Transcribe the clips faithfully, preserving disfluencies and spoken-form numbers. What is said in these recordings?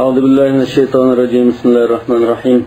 أعوذ بالله من الشيطان الرجيم. بسم الله الرحمن الرحيم.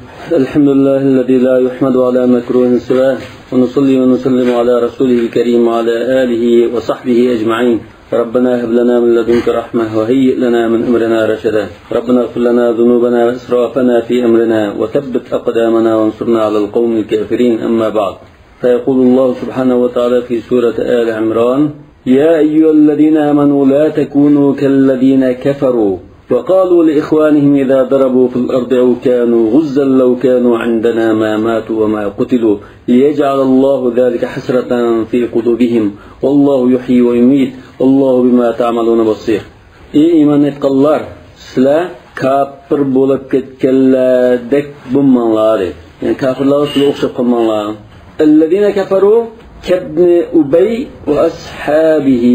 الحمد لله الذي لا يحمد على مكروه سواه، ونصلي ونسلم على رسوله الكريم وعلى آله وصحبه أجمعين. ربنا هب لنا من لدنك رحمة وهيئ لنا من أمرنا رشدا. ربنا اغفر لنا ذنوبنا وإسرافنا في أمرنا وثبت أقدامنا وانصرنا على القوم الكافرين. أما بعد، فيقول الله سبحانه وتعالى في سورة آل عمران: يا أيها الذين آمنوا لا تكونوا كالذين كفروا وقالوا لإخوانهم إذا ضربوا في الأرض أو كانوا غزا لو كانوا عندنا ما ماتوا وما قتلوا ليجعل الله ذلك حسرة في قلوبهم والله يحيي ويميت والله بما تعملون بصير. ئى ئىمان ئېيتقانلار، سىلەر كاپىر بولۇپ كەتكەنلەردەك بولماڭلار، دەيدۇ. يەنى كاپىرلارغا سىلەر ئوخشاپ قالماڭلار. الذين كفروا كابن أبي وأصحابه.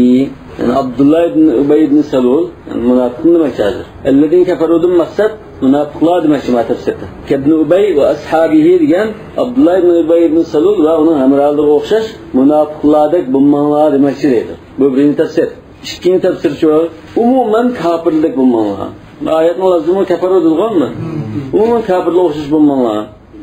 يەنى ئابدۇللا ئىبن ئۇبەي ئىبن سەلۇل، يەنى مۇناپىقنى دېمەكچى ھازىر. الذين كفروا دىن مەقسەت مۇناپىقلار دېمەكچى ما تەپسىردە. كابن أبي وأصحابه دېگەن ئابدۇللا ئىبن ئۇبەي ئىبن سەلۇل ۋە ئۇنىڭ ھەمراھلىرىغا ئوخشاش مۇناپىقلاردەك بولماڭلار دېمەكچى دەيدۇ. بۇ بىرىنچى تەپسىر. ئىككىنچى تەپسىرچۇ، ئومۇمەن كاپىرلىق بولماڭلار. ئايەتنىڭ لازىمى كەپەر دېدىغانمۇ؟ ئومۇمەن كاپىرلار ئوخشاش بولماڭلار.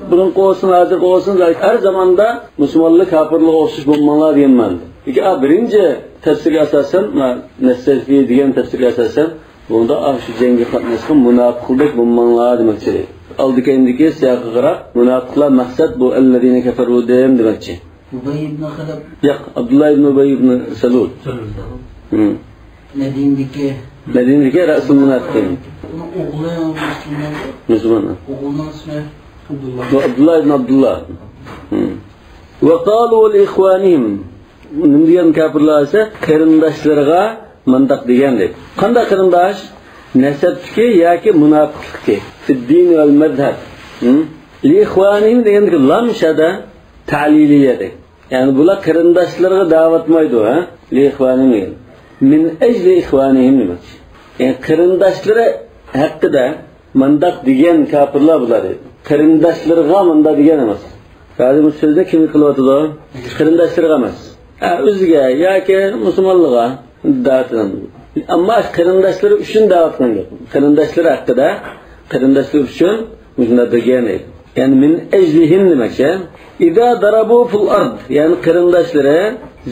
بۇرۇنقى بولسۇن، ھازىرقى بولسۇن، ھەر زاماندا مۇسۇلمانلار كاپىرلارغا ئوخشاش بولماڭلار دېگەن مەنىدە. لېكىن، ئا، بىرىنچى تەپسىرگە ئاساسەن، ما، نەسسەفى دېگەن تەپسىرگە ئاساسەن، بۇندا، ئا، شۇ جەڭگە قاتناشقان مۇناپىقلىق بولماڭلار دېمەكچى. ئالدى كەينىدىكى سىياققا قاراپ، مۇناپىقلار مەقسەت بۇ، الذين كفروا دىن دېمەكچى. ئۇبەي ئىبن خەلەپ. ياق، ئابدۇللا ئىبن ئۇبەي ئىبن سەلۇل. سەلۇل. ھىم. مەدىنىدىكى. مەدىنىدىكى رەئسۇل مۇناپىقىن. ئۇنىڭ ئوغلى مۇسۇلمان. مۇسۇلمان. ئوغلىنىڭ ئىسمى؟ ئابدۇللا. بۇ ئابدۇللا ئىبن ئابدۇللا. ھىم. وقالوا لإخوانهم. نېمە دېگەن كاپىرلار دېسە، قېرىنداشلىرىغا مۇنداق دېگەن دەيدۇ. قانداق قېرىنداش؟ نەسەبتىكى ياكى مۇناپىقلىقتىكى. في الدين والمذهب. ھىم؟ لإخوانهم دېگەندىكى لام شەدە تەلىلىيە دەيدۇ. يەنى بۇلار قېرىنداشلىرىغا دەۋاتمايدۇ، ھە؟ لإخوانهم دېگەن. من أجل إخوانهم دېمەكچى. يەنى قېرىنداشلىرى ھەققىدە مانداق دېگەن كاپىرلار بۇلار دەيدۇ. قېرىنداشلىرىغا مانداق دېگەن ئەمەس. ھازىر بۇ سۆزنى كىمگە قىلىۋاتىدۇ؟ قېرىنداشلىرىغا ئەمەس. ھە، ئۆزىگە ياكى مۇسۇلمانلىرىغا دەۋاتىدۇ. ئەمما قېرىنداشلىرى ئۈچۈن دەۋاتقان گەپ. قېرىنداشلىرى ھەققىدە، قېرىنداشلىرى ئۈچۈن مۇشۇنداق دېگەن. يەنى من أجلهم دېمەكچى. إذا ضربوا في الأرض، يەنى قېرىنداشلىرى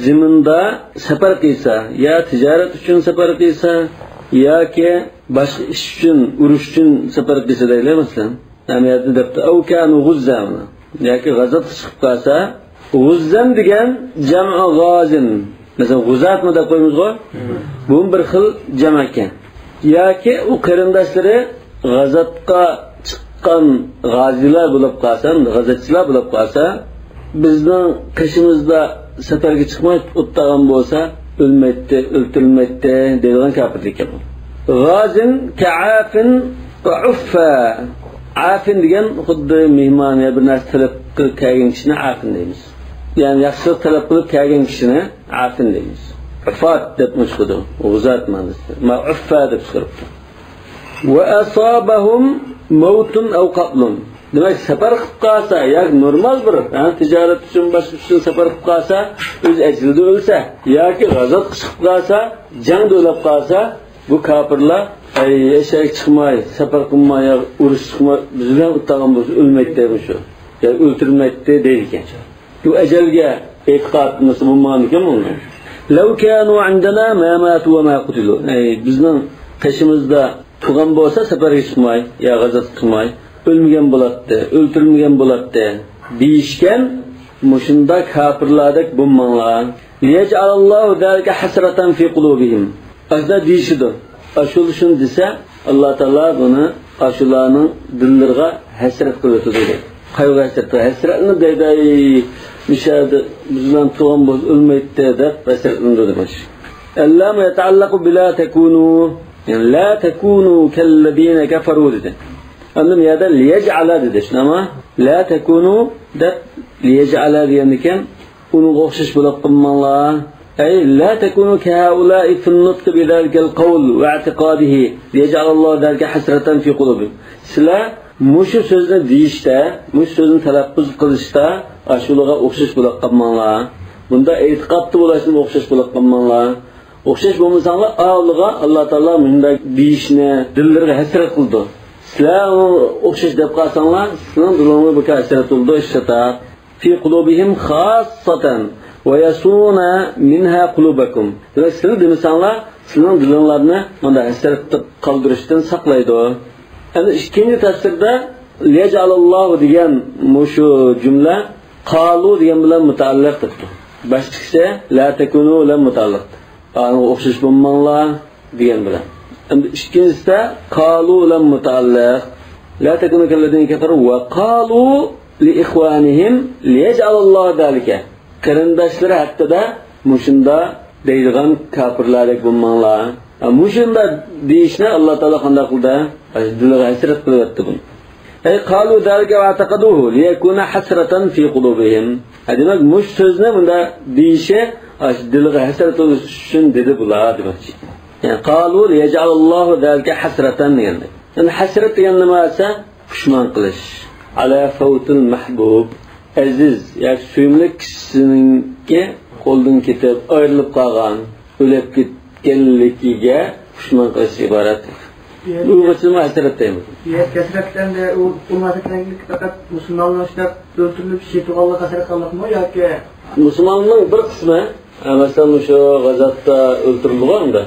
زېمىندا سەپەر قىلسا، يا تىجارەت ئۈچۈن سەپەر قىلسا، ياكى باشقا ئىش ئۈچۈن، ئۇرۇش ئۈچۈن سەپەر قىلسا دەيلى، مەسىلەن. ئەمەيەتنى دەپتۇ. أو كانوا غزا، ياكى غازاتقا چىقىپ قالسا، غۇززەن دېگەن جەمئى غازىن. مەسىلەن، غۇزاتمۇ دەپ قويىمىزغۇ؟ بۇمۇ بىر خىل جەمئ ئىكەن. ياكى ئۇ قېرىنداشلىرى غازاتقا چىققان غازىلار بولۇپ قالسا، غازاتچىلار بولۇپ قالسا، بىزنىڭ قېشىمىزدا سەپەرگە چىقماي ئوتتاغان بولسا، ئۆلمەيتتى، ئۆلتۈرۈلمەيتتى دەيدىغان كاپىر ئىكەن بۇ. غازىن كەئافىن ۋە ئۇففا. ئافىن دېگەن خۇددى مېھمان يا بىر نەرسە تەلەپ قىلىپ كەلگەن كىشىنى ئافىن دەيمىز. يەنى ياخشىلىق تەلەپ قىلىپ كەلگەن كىشىنى ئافىن دەيمىز. ئۇفات دەپمۇ چىقىدۇ. غۇزات مەنىسىدە. ما ئۇففا دەپ چىقىرىپتۇ. وأصابهم موت أو قتل. دېمەك، سەپەر قىلىپ قالسا، ياكى نورمال بىر، ھە، تىجارەت ئۈچۈن، باشقا ئۈچۈن سەپەر قىلىپ قالسا، ئۆز ئەجىلىدە ئۆلسە، ياكى غازاتقا چىقىپ قالسا، جەڭدە ئۆلۈپ قالسا، بۇ كاپىرلار، ئەي، ئەشەگە چىقماي، سەپەر قىلماي، يا ئۇرۇش چىقماي، بىز بىلەن ئوتتاغان بولسا، ئۆلمەيتتى مۇشۇ. يا ئۆلتۈرمەيتتى دەيدىكەن. بۇ ئەجەلگە ئېتىقادىمىز بولمىغاندىكىن بۇنىڭ. لو كانوا عندنا ما ماتوا وما قتلوا. ئەي، بىزنىڭ قېشىمىزدا تۇرغان بولسا، سەپەرگە چىقماي، يا غازات قىلماي، ئۆلمىگەن بولاتتى، ئۆلتۈرۈلمىگەن بولاتتى دېيىشكەن. مۇشۇنداق كاپىرلاردەك بولماڭلار. ليجعل الله ذلك حسرة في قلوبهم. ئاشۇنداق دېيىشىدۇ. ئاشۇلا شۇنى دېسە، ئاللا تائالا بۇنى ئاشۇلارنىڭ دىللىرىغا ھەسرەت قىلىۋېتىدۇ دەيدۇ. قايغۇ ھەسرەت، ھەسرەتلىنىپ دەيدۇ، ئەي، مۇشۇ يەردە بىز بىلەن تۇرغان بولسا ئۆلمەيتتى دەپ ھەسرەتلىنىدۇ دېمەكچى. اللام يتعلق بلا تكونوا، يەنى لا تكونوا كالذين كفروا دېدى. ئاندىن يەردە ليجعل دېدى، شۇنداقمۇ؟ لا تكونوا دەپ ليجعل دېگەندىكىن، ئۇنىڭغا ئوخشاش بولۇپ قالماڭلار. ئەي، لا تكونوا كهؤلاء في النطق بذلك القول واعتقاده ليجعل الله ذلك حسرة في قلوبهم. سىلەر مۇشۇ سۆزنى دېيىشتە، مۇشۇ سۆزنى تەلەپپۇز قىلىشتا ئاشۇلىغا ئوخشاش بولۇپ قالماڭلار. بۇندا ئېتىقادتا بولۇشنىمۇ ئوخشاش بولۇپ قالماڭلار. ئوخشاش بولمىساڭلار، ئالىغا ئاللا تائالا مۇنداق دېيىشنى دىللىرىغا ھەسرەت قىلىدۇ. سىلەر ئوخشاش دەپ قالساڭلار، سىلەرنىڭ دىلىڭلار بۇ ھەسرەت قىلىدۇ، ئىشتاق. في قلوبهم خاصة ويصون منها قلوبكم. دېمەك، سىلەر دېمىسەڭلار، سىلەرنىڭ دىلىڭلارنى مۇنداق ھەسرەتتە قالدۇرۇشتىن ساقلايدۇ. ئەمدى ئىككىنچى تەپسىردە ليجعل الله دېگەن مۇشۇ جۈملە قالۇ دېگەن بىلەن مۇتەئەللىق دەپتۇ. باشقىسى لا تكونوا بىلەن مۇتەئەللىق. ئانىڭغا ئوخشاش بولماڭلار دېگەن بىلەن. ئەمدى ئىككىنچىسىدە قالۇ بىلەن مۇتەئەللىق. لا تكونوا كالذين كفروا وقالوا لإخوانهم ليجعل الله ذلك. قېرىنداشلىرى ھەققىدە مۇشۇنداق دەيدىغان كاپىرلاردەك بولماڭلار. ھە، مۇشۇنداق دېيىشنى ئاللا تائالا قانداق قىلدى؟ دىلىغا ھەسرەت قىلىۋەتتى بۇنى. أي قالوا ذلك واعتقدوه ليكون حسرة في قلوبهم. ھە، دېمەك، مۇشۇ سۆزنى مۇنداق دېيىشى، ئاشۇ دىلىغا ھەسرەت بولۇش ئۈچۈن دېدى بۇلار دېمەكچى. يەنى قالوا ليجعل الله ذلك حسرة دېگەندەك. يەنى ھەسرەت دېگەن نېمە دېسە، پۇشمان قىلىش. على فوت المحبوب. ئەزىز ياكى سۆيۈملۈك كىشىسىنىڭكى قولدىن كېتىپ، ئايرىلىپ قالغان، ئۆلۈپ كەتكەنلىكىگە پۇشمان قىلىشتىن ئىبارەت. ئۇيغۇرچىمۇ ھەسرەت دەيمىز. يەك ھەسرەت ئەمدى ئۇ، ئۇ ھەسرەتلىك پەقەت مۇسۇلمانلار ئىشلەپ ئۆلتۈرۈلۈپ شېھىت بولغانلىق ھەسرەت قىلماقمۇ ياكى؟ مۇسۇلماننىڭ بىر قىسمى، مەسىلەن، مۇشۇ غازاتتا ئۆلتۈرۈلدىغۇ ئەمدى.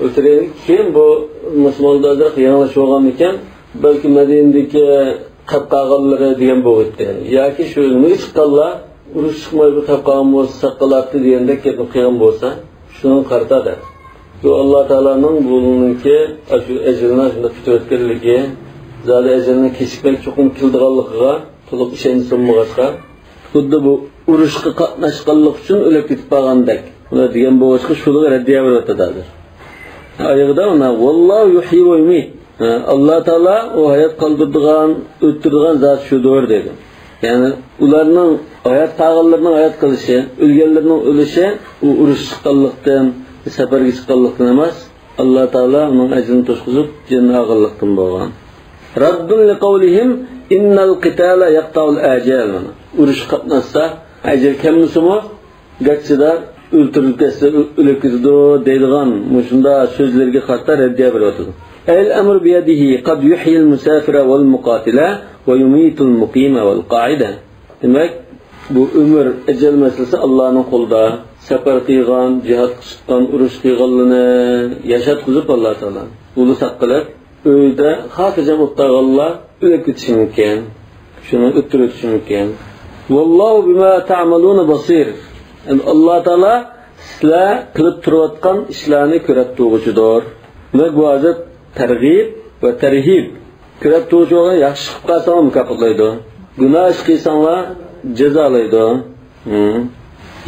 ئۆلتۈرگەندىن كېيىن بۇ مۇسۇلمانلاردا ئازراق يېڭىلىش بولغانمىكەن، بەلكى مەدىنىدىكى قېلىپ قالغانلىرى دېگەن بولغىيتتى. ياكى شۇ نېمىگە چىققانلار، ئۇرۇش چىقماي بىر قېلىپ قالغان بولسا ساق قالاتتى دېگەندەك گەپنى قىلغان بولسا، شۇنىڭغا قارىتا دەپ. بۇ ئاللا تائالانىڭ بۇنىڭكى ئاشۇ ئەجىلىنى شۇنداق كۈتۈۋەتكەنلىكى، زادى ئەجىلىنىڭ كېچىكمەي چوقۇم كېلىدىغانلىقىغا تولۇق ئىشەنچ سۇنمىغاچقا، خۇددى بۇ ئۇرۇشقا قاتناشقانلىقى ئۈچۈن ئۆلۈپ كېتىپ قالغاندەك دېگەن بولغاچقا، شۇلارغا رەددىيە بېرىۋاتىدۇ ھازىر. ئايىغىدا مانا، ۋاللاھۇ يۇھيى ۋە يۇمىت. ئاللا تائالا ئۇ ھايات قالدۇرىدىغان، ئۆلتۈرىدىغان زات شۇدۇر دەيدۇ. يەنى ئۇلارنىڭ ھايات قالغانلىرىنىڭ ھايات قېلىشى، ئۆلگەنلىرىنىڭ ئۆلۈشى ئۇ ئۇرۇش چىققانلىقتىن، سەپەرگە چىققانلىقتىن ئەمەس. ئاللا تائالا ئۇنىڭ ئەجرىنى توشقۇزۇپ، جېنىنى ئالغانلىقتىن بولغان. رد لقولهم إن القتال يقطع الآجال. ئۇرۇشقا قاتناشسا ئەجىل كەلمىسىمۇ، گەرچىدە ئۆلتۈرۈلۈپ كەتسە ئۆلۈپ كېتىدۇ دەيدىغان مۇشۇنداق سۆزلىرىگە قارىتا رەددىيە بېرىۋاتىدۇ. أي الأمر بيده قد يحيي المسافر والمقاتل ويميت المقيم والقاعد. دېمەك، بۇ ئۆمۈر، ئەجەل مەسىلىسى ئاللانىڭ قولىدا. سەپەر قىلغان، جىھادقا چىققان، ئۇرۇش قىلغانلىرىنى ياشاتقۇزۇپ ئاللا تائالا، ئۇلار ساق قىلىپ، ئۆيدە خاتىرجەم ئولتۇرغانلار ئۆلۈپ كېتىشى مۇمكىن. شۇنى ئۆلتۈرۈۋېتىشى مۇمكىن. والله بما تعملون بصير. ئەمدى ئاللا تائالا سىلەر قىلىپ تۇرۇۋاتقان ئىشلارنى كۆرۈپ تۇرغۇچىدۇر. دېمەك، بۇ ھازىر تەرغىب ۋە تەرھىب. كۆرۈپ تۇرغۇچى بولغان، ياخشى ئىش قىلىپ قالساڭلار مۇكاپاتلايدۇ. گۇناھ ئىش قىلساڭلار جازالايدۇ. ھىم.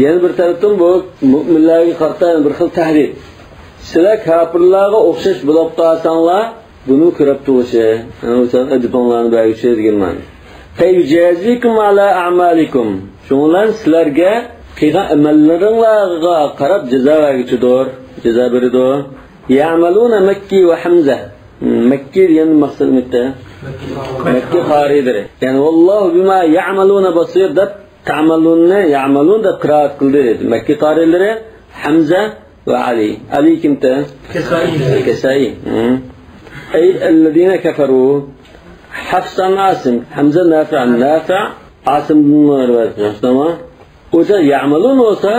يەنە بىر تەرەپتىن بۇ مۆمىنلەرگە قارىتا يەنە بىر خىل تەھدىت. سىلەر كاپىرلارغا ئوخشاش بولۇپ قالساڭلار، بۇنى كۆرۈپ تۇرغۇچى. يەنى ئەدىپىڭلارنى بەرگۈچى دېگەن مەنە. فيجازيكم على أعمالكم. شۇنىڭ بىلەن سىلەرگە قىلغان ئەمەللىرىڭلارغا قاراپ جازا بەرگۈچىدۇر. جازا بېرىدۇ. يعملون مكي وحمزة. مەككى دېگەن مەقسەت نېمە؟ مەككە قارىيلىرى. يەنى والله بما يعملون بصير دەپ تەمەلۇننى يەمەلۇن دەپ قىرائەت قىلدى دېدى. مەككە قارىيلىرى ھەمزە ۋە ئەلى. ئەلى كىمتى؟ كىسائى. كىسائى. ھىم. أي الذين كفروا. ھەفس ئان ئاسىم. ھەمزە نافىئ. نافىئ ئاسىمدىن رىۋايەت قىلغان. تامام. ئۇ يەمەلۇن بولسا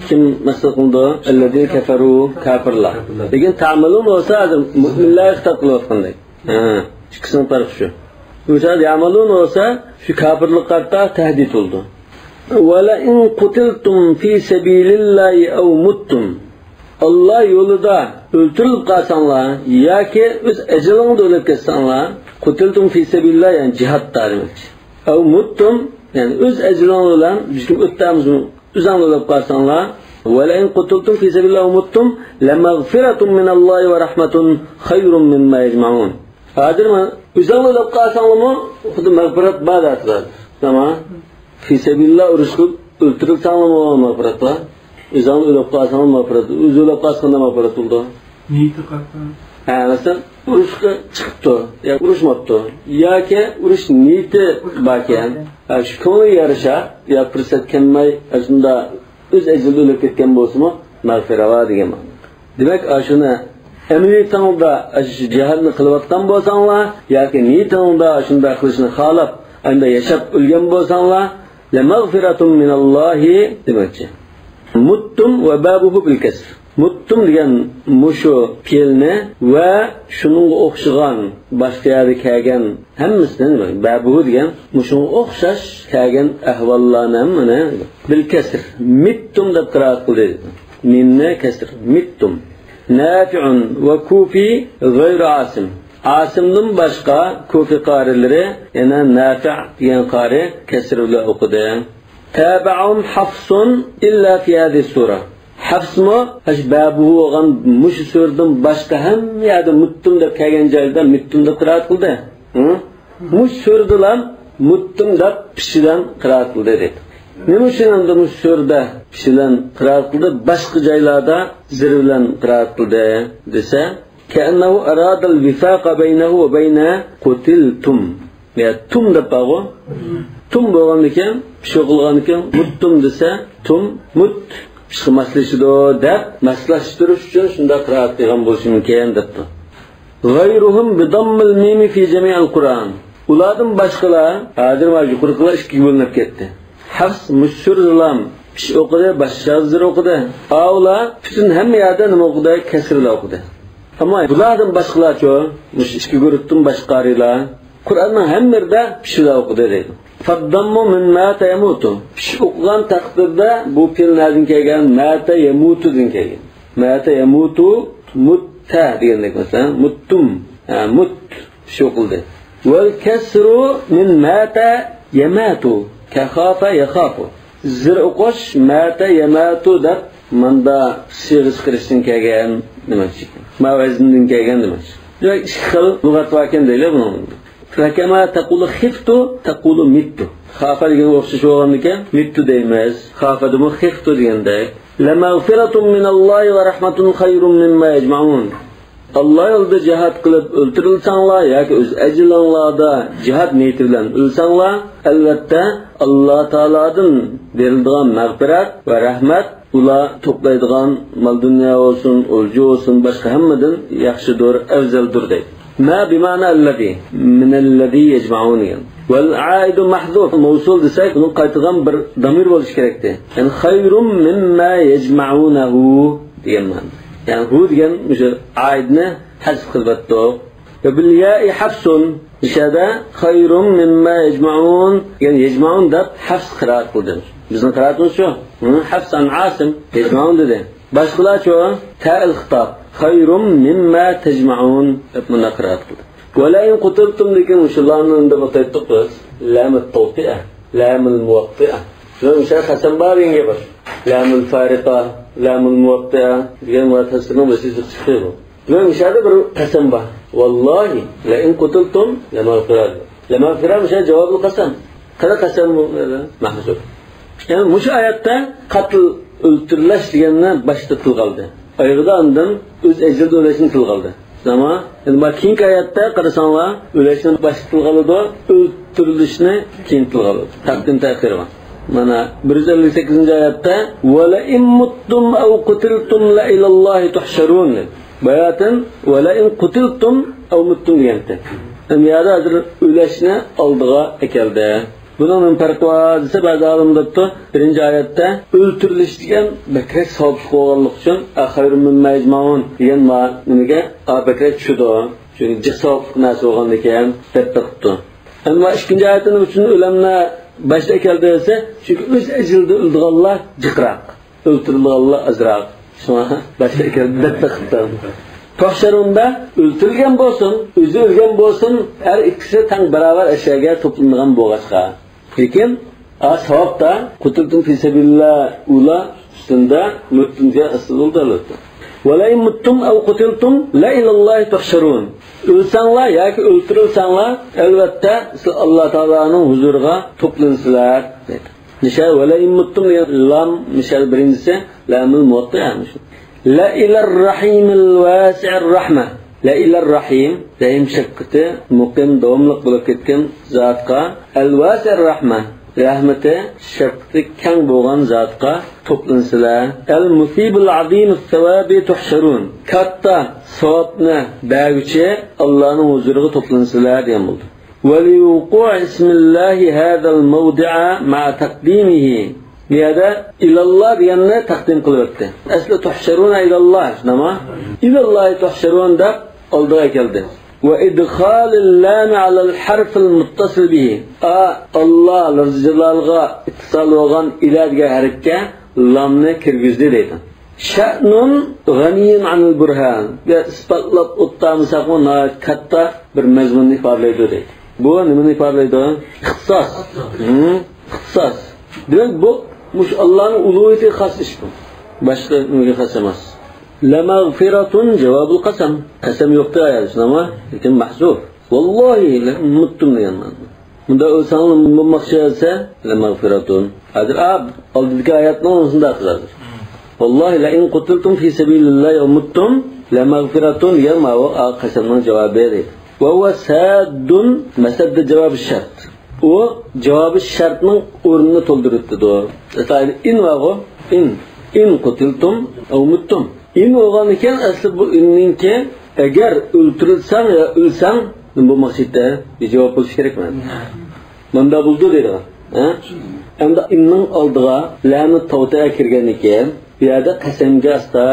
كىم مەسىلە قىلىدۇ؟ الذين كفروا، كاپىرلار. لېكىن تەمەلۇن بولسا ھازىر مۆمىنلەرگە خىتاب قىلىۋاتقاندەك. ھە، ئىككىسىنىڭ پەرقى شۇ. مىسال، يەمەلۇن بولسا شۇ كاپىرلىققا قارىتا تەھدىت بولىدۇ. ولئن قتلتم في سبيل الله أو متم. ئاللا يولىدا ئۆلتۈرۈلۈپ قالساڭلار ياكى ئۆز ئەجىلىڭدە ئۆلۈپ كەتسەڭلار، قتلتم في سبيل الله، يەنى جىھادتا دېمەكچى. أو متم، يەنى ئۆز ئەجىلىڭ بىلەن بىزنى ئۆتتەمىزمۇ، ئۆزۈڭ ئۆلۈپ قالساڭلار، ولئن قتلتم في سبيل الله أو متم لمغفرة من الله ورحمة خير مما يجمعون. ھازىر مانا ئۆزۈڭ ئۆلۈپ قالساڭلارمۇ خۇددى مەغپىرەت بار دەيدۇ. تامام. في سبيل الله ئۇرۇشقا ئۆلتۈرۈلسەڭلارمۇ مەغپىرەت بار. ئۆزۈڭ ئۆلۈپ قالساڭلار مەغپىرەت. ئۆزى ئۆلۈپ قالسا قانداق مەغپىرەت بولىدۇ؟ نىيىتى قارىتا. ھە، مەسىلەن، ئۇرۇشقا چىقىپتۇ، يا ئۇرۇشماپتۇ، ياكى ئۇرۇش نىيىتى باركەن، ھە، شۇ كۆڭلىگە يارىشا، يا پۇرسەت كەلمەي، ئە، شۇنداق ئۆز ئەجىلىدە ئۆلۈپ كەتكەن بولسىمۇ، مەغپىرەت بار دېگەن مەنىدە. دېمەك، ئاشۇنى ئەمەلىيىتىڭلاردا ئاشۇ جىھادنى قىلىۋاتقان بولساڭلار ياكى نىيىتىڭلاردا شۇنداق قىلىشنى خالاپ، ئەمدى ياشاپ ئۆلگەن بولساڭلار، لمغفرة من الله دېمەكچى. متم وبابه بالكسر. متم دېگەن مۇشۇ پېئىلنى ۋە شۇنىڭغا ئوخشىغان باشقا يەردە كەلگەن ھەممىسىنى، بابه دېگەن مۇشۇنىڭغا ئوخشاش كەلگەن ئەھۋاللارنى ھەممىنى بالكسر، متم دەپ قىرائەت قىلدى. مىمنى كەسر، متم. نافع وكوفي غير عاصم. ئاسىمدىن باشقا كۇفى قارىلىرى، يەنە نافىئ دېگەن قارى كەسر بىلەن ئوقۇدى. تابعهم حفص إلا في هذه السورة. ھەفسمۇ ھەش بابه بولغان مۇشۇ سۈرىدىن باشقا ھەممە يەردە متم دەپ كەلگەن جايدا متم دەپ قىرائەت قىلدى. ھە؟ مۇشۇ سۈرىدىلا متم دەپ پېشى بىلەن قىرائەت قىلدى دەيدۇ. نېمە ئۈچۈن ئەمدى مۇشۇ سۈرىدە پېشى بىلەن قىرائەت قىلدى، باشقا جايلاردا زىر بىلەن قىرائەت قىلدى دېسە، كأنه أراد الوفاق بينه وبين قتلتم. يا تم دەپ بارغۇ. تم بولغاندىكىن، پېشى قىلغاندىكىن، متم دېسە، تم، مت، پېشىغا ماسلىشىدۇ دەپ ماسلاشتۇرۇش ئۈچۈن شۇنداق قىرائەت قىلغان بولۇشى مۇمكىن دەپتۇ. غيرهم بضم الميم في جميع القرآن. ئۇلاردىن باشقىلار، ھازىر مانا يۇقىرىقىلار ئىككىگە بۆلۈنۈپ كەتتى. ھەفس مۇشۇ سۈرىدىلا پېشى ئوقۇدى، باشقا زىر ئوقۇدى. ئاۋۇلار پۈتۈن ھەممە يەردە نېمە ئوقۇدى؟ كەسرىلا ئوقۇدى. ئەمما بۇلاردىن باشقىلارچۇ؟ مۇشۇ ئىككى گۇرۇپتىن باشقا قارىيلار قۇرئاننىڭ ھەممە يېرىدە پېشىلا ئوقۇدى دەيدۇ. فالضم من مات يموت. پېشى ئوقۇغان تەقدىردە بۇ پېئىل نەدىن كەلگەن؟ مات يموتدىن كەلگەن. مات يموت، مت دېگەندەك مەسىلەن، متم، ھە، مت، شۇ قىلدى. والكسر من مات يمات، كخاف يخاف. زىر ئوقۇش مات يمات دەپ ماندا سىيغە چىقىرىشتىن كەلگەن دېمەكچى. ما ۋەزىندىن كەلگەن دېمەكچى. دېمەك، ئىككى خىل لۇغەت باركەن دەيلى بۇنىڭ. فكما تقول خفت تقول مت. خاف دېگەنگە ئوخشاش بولغاندىكىن، مت دەيمىز. خاف دېمۇ خفت دېگەندەك. لمغفرة من الله ورحمة خير مما يجمعون. ئاللا يولىدا جىھاد قىلىپ ئۆلتۈرۈلسەڭلار ياكى ئۆز ئەجىلىڭلاردا جىھاد نىيىتى بىلەن ئۆلسەڭلار، ئەلۋەتتە، ئاللا تائالادىن بېرىلىدىغان مەغپىرەت ۋە رەھمەت ئۇلار توپلايدىغان مال-دۇنيا بولسۇن، ئولجا بولسۇن، باشقا ھەممىدىن ياخشىدۇر، ئەۋزەلدۇر دەيدۇ. ما بمعنى الذي، من الذي يجمعون دېگەن. والعائد محذوف، مەۋسۇل دېسەك، ئۇنىڭ قايتىدىغان بىر دامىر بولۇشى كېرەكتى. يەنى خير مما يجمعونه دېگەن مەنىدە. يەنى ھۇ دېگەن مۇشۇ ئائىدنى ھەزف قىلىۋەتتۇق. وبالياء حفص، مۇشۇ يەردە خير مما يجمعون، يەنى يجمعون دەپ ھەفس قىرائەت قىلدى. بىزنىڭ قىرائىتىمىز شۇ. ھە، حفص عن عاصم، يجمعون دېدى. باشقىلارچۇ؟ تائىل خىتاب. خير مما تجمعون دەپ مۇنداق قىرائەت قىلدى. ولئن قتلتم، لېكىن مۇشۇلارنى ئەمدى ئاتايتتۇق بىز. لام التوطئة، لام الموطئة. شۇنىڭ ئۈچۈن قەسەم بار دېگەن گەپ بار. لام الفارقة، لام الموطئة دېگەن مۇتەفەسسىرنىڭ بىر سۆزى چىقتى بۇ. دېمەك، مۇشۇ يەردە بىر قەسەم بار. والله لئن قتلتم لمغفرة. لمغفرة مۇشۇ جاۋابلىق قەسەم. قانداق قەسەم بۇ؟ مەھزۇف. يەنى مۇشۇ ئايەتتە قەتل، ئۆلتۈرۈلۈش دېگەننى باشتا تىلغا ئالدى. ئايىغىدا ئاندىن ئۆز ئەجىلىدە ئۆلۈشنى تىلغا ئالدى. ئەمما، ئەمما كېيىنكى ئايەتتە قارىساڭلار، ئۆلۈشنى باشتا تىلغا ئالىدۇ، ئۆلتۈرۈلۈشنى كېيىن تىلغا ئالىدۇ. تەقدىم تەخىر بار. مانا بىر يۈز ئەللىك سەككىزىنچى ئايەتتە، ولئن متم أو قتلتم لإلى الله تحشرون دېدى. باياتىن، ولئن قتلتم أو متم دېگەنتى. ئەمما يەردە ھازىر ئۆلۈشنى ئالدىغا ئەكەلدى. بۇنىڭ نېمە پەرقى بار دېسە، بەزى ئالىم دەپتۇ، بىرىنچى ئايەتتە ئۆلتۈرۈلۈش دېگەن بەكرەك ساۋابلىق بولغانلىقى ئۈچۈن، خير مما يجمعون دېگەن ما نېمىگە، ئا، بەكرەك چۈشىدۇ. چۈنكى جىق ساۋابلىق نەرسە بولغاندىكىن دەپ بېقىپتۇ. ئەمما ئىككىنچى ئايەتتە نېمە ئۈچۈن ئۆلۈمنى باشتا ئەكەلدى دېسە، چۈنكى ئۆز ئەجىلىدە ئۆلىدىغانلار جىقراق، ئۆلتۈرۈلىدىغانلار ئازراق. شۇڭا باشتا ئەكەلدى دەپ بېقىپتۇ. تۇھشەرۇندا ئۆلتۈرۈلگەن بولسۇن، ئۆزى ئۆلگەن بولسۇن، ھەر ئىككىسى تەڭ باراۋەر ئەشەگە توپلىنىدىغان بولغاچقا. لېكىن، ئا، ساۋابتا، قۇتۇلتۇم فى سەبىلىللا ئۇلا ئۈستىدە مۇتتۇم دېگەن ئەسلى بولدى، ئەلۋەتتە. ۋەلەئىن مۇتتۇم ئەۋ قۇتىلتۇم لەئىلەللاھى تۇھشەرۇن. ئۆلسەڭلار ياكى ئۆلتۈرۈلسەڭلار، ئەلۋەتتە، سىلەر ئاللا تائالانىڭ ھۇزۇرىغا توپلىنىسىلەر، دەيدۇ. نىشان، ۋەلەئىن مۇتتۇم دېگەن لام، نىشان بىرىنچىسى، لامۇل مۇۋەتتە، يەنى شۇ. لەئىلەر رەھىمىل ۋاسىئەر رەھمە. لەئىلەر رەھىم، رەھىم شەپقىتى مۇقىم، داۋاملىق بولۇپ كەتكەن زاتقا، ئەل ۋاسىئەر رەھمە، رەھمىتى، شەپقىتى كەڭ بولغان زاتقا توپلىنىسىلەر. المثيب العظيم الثواب تحشرون. كاتتا ساۋابنى بەرگۈچى ئاللانىڭ ھۇزۇرىغا توپلىنىسىلەر دېگەن بولدى. ولوقوع اسم الله هذا الموضع مع تقديمه. بۇ يەردە ئىلاللا دېگەننى تەقدىم قىلىۋەتتى. ئەسلى تۇھشەرۇنە ئىلاللا، شۇنداقمۇ؟ ئىلاللاھى تۇھشەرۇن دەپ ئالدىغا كەلدى. وإدخال اللام على الحرف المتصل به. ئا، ئاللا لەفزى جالالغا ئىتتىسال بولغان ئىلە دېگەن ھەرپكە لامنى كىرگۈزدى دەيدۇ. شەئنۇن غەنىييۇن ئەنىل بۇرھان. بۇ ئىسپاتلاپ ئوتتامىساقمۇ ناھايىتى كاتتا بىر مەزمۇننى ئىپادىلەيدۇ دەيدۇ. بۇ نېمىنى ئىپادىلەيدۇ؟ ئىختىساس. ھىم؟ ئىختىساس. دېمەك، بۇ، مۇشۇ ئاللانىڭ ئۇلۇھىيىتىگە خاس ئىش بۇ. باشقا نېمىگە خاس ئەمەس. لەمەغفىرەتۇن جاۋابۇل قەسەم. قەسەم يوق دەيدۇ، شۇنداقمۇ؟ لېكىن مەھزۇف. ۋاللاھى لەئۇممۇتتۇم دېگەن مەنىدە. مۇنداق ئۆلسەڭلار بولماقچى دېسە، لەمەغفىرەتۇن. ھازىر، ئا، ئالدىدىكى ئايەتنىڭ ئۇنىسىدا ھازىر. ۋاللاھى لەئىن قۇتىلتۇم فى سەبىلىللاھى ئەۋ مۇتتۇم لەمەغفىرەتۇن دېگەن ماۋۇ، ئا، قەسەمنىڭ جاۋابى دەيدۇ. ۋەھۇۋە سەددۇن مەسەددە جاۋابى شەرت. ئۇ جاۋابى شەرتنىڭ ئورنىنى تولدۇرۇۋېتىدۇ. مىسالى، ئىن بارغۇ، ئىن. ئىن قۇتىلتۇم ئەۋ مۇتتۇم. ئىن بولغان ئىكەن، ئەسلى بۇ ئىننىڭكى، ئەگەر ئۆلتۈرۈلسەڭ يا ئۆلسەڭ، نېمە بولماقچى ئىدى؟ بىر جاۋاب بولۇشى كېرەكمۇ؟ مۇنداق بولىدۇ دەيدىغان. ھە؟ ئەمدى ئىننىڭ ئالدىغا لامۇ تەۋتىئە كىرگەندىكىن، بۇ يەردە قەسەمگە ئاستا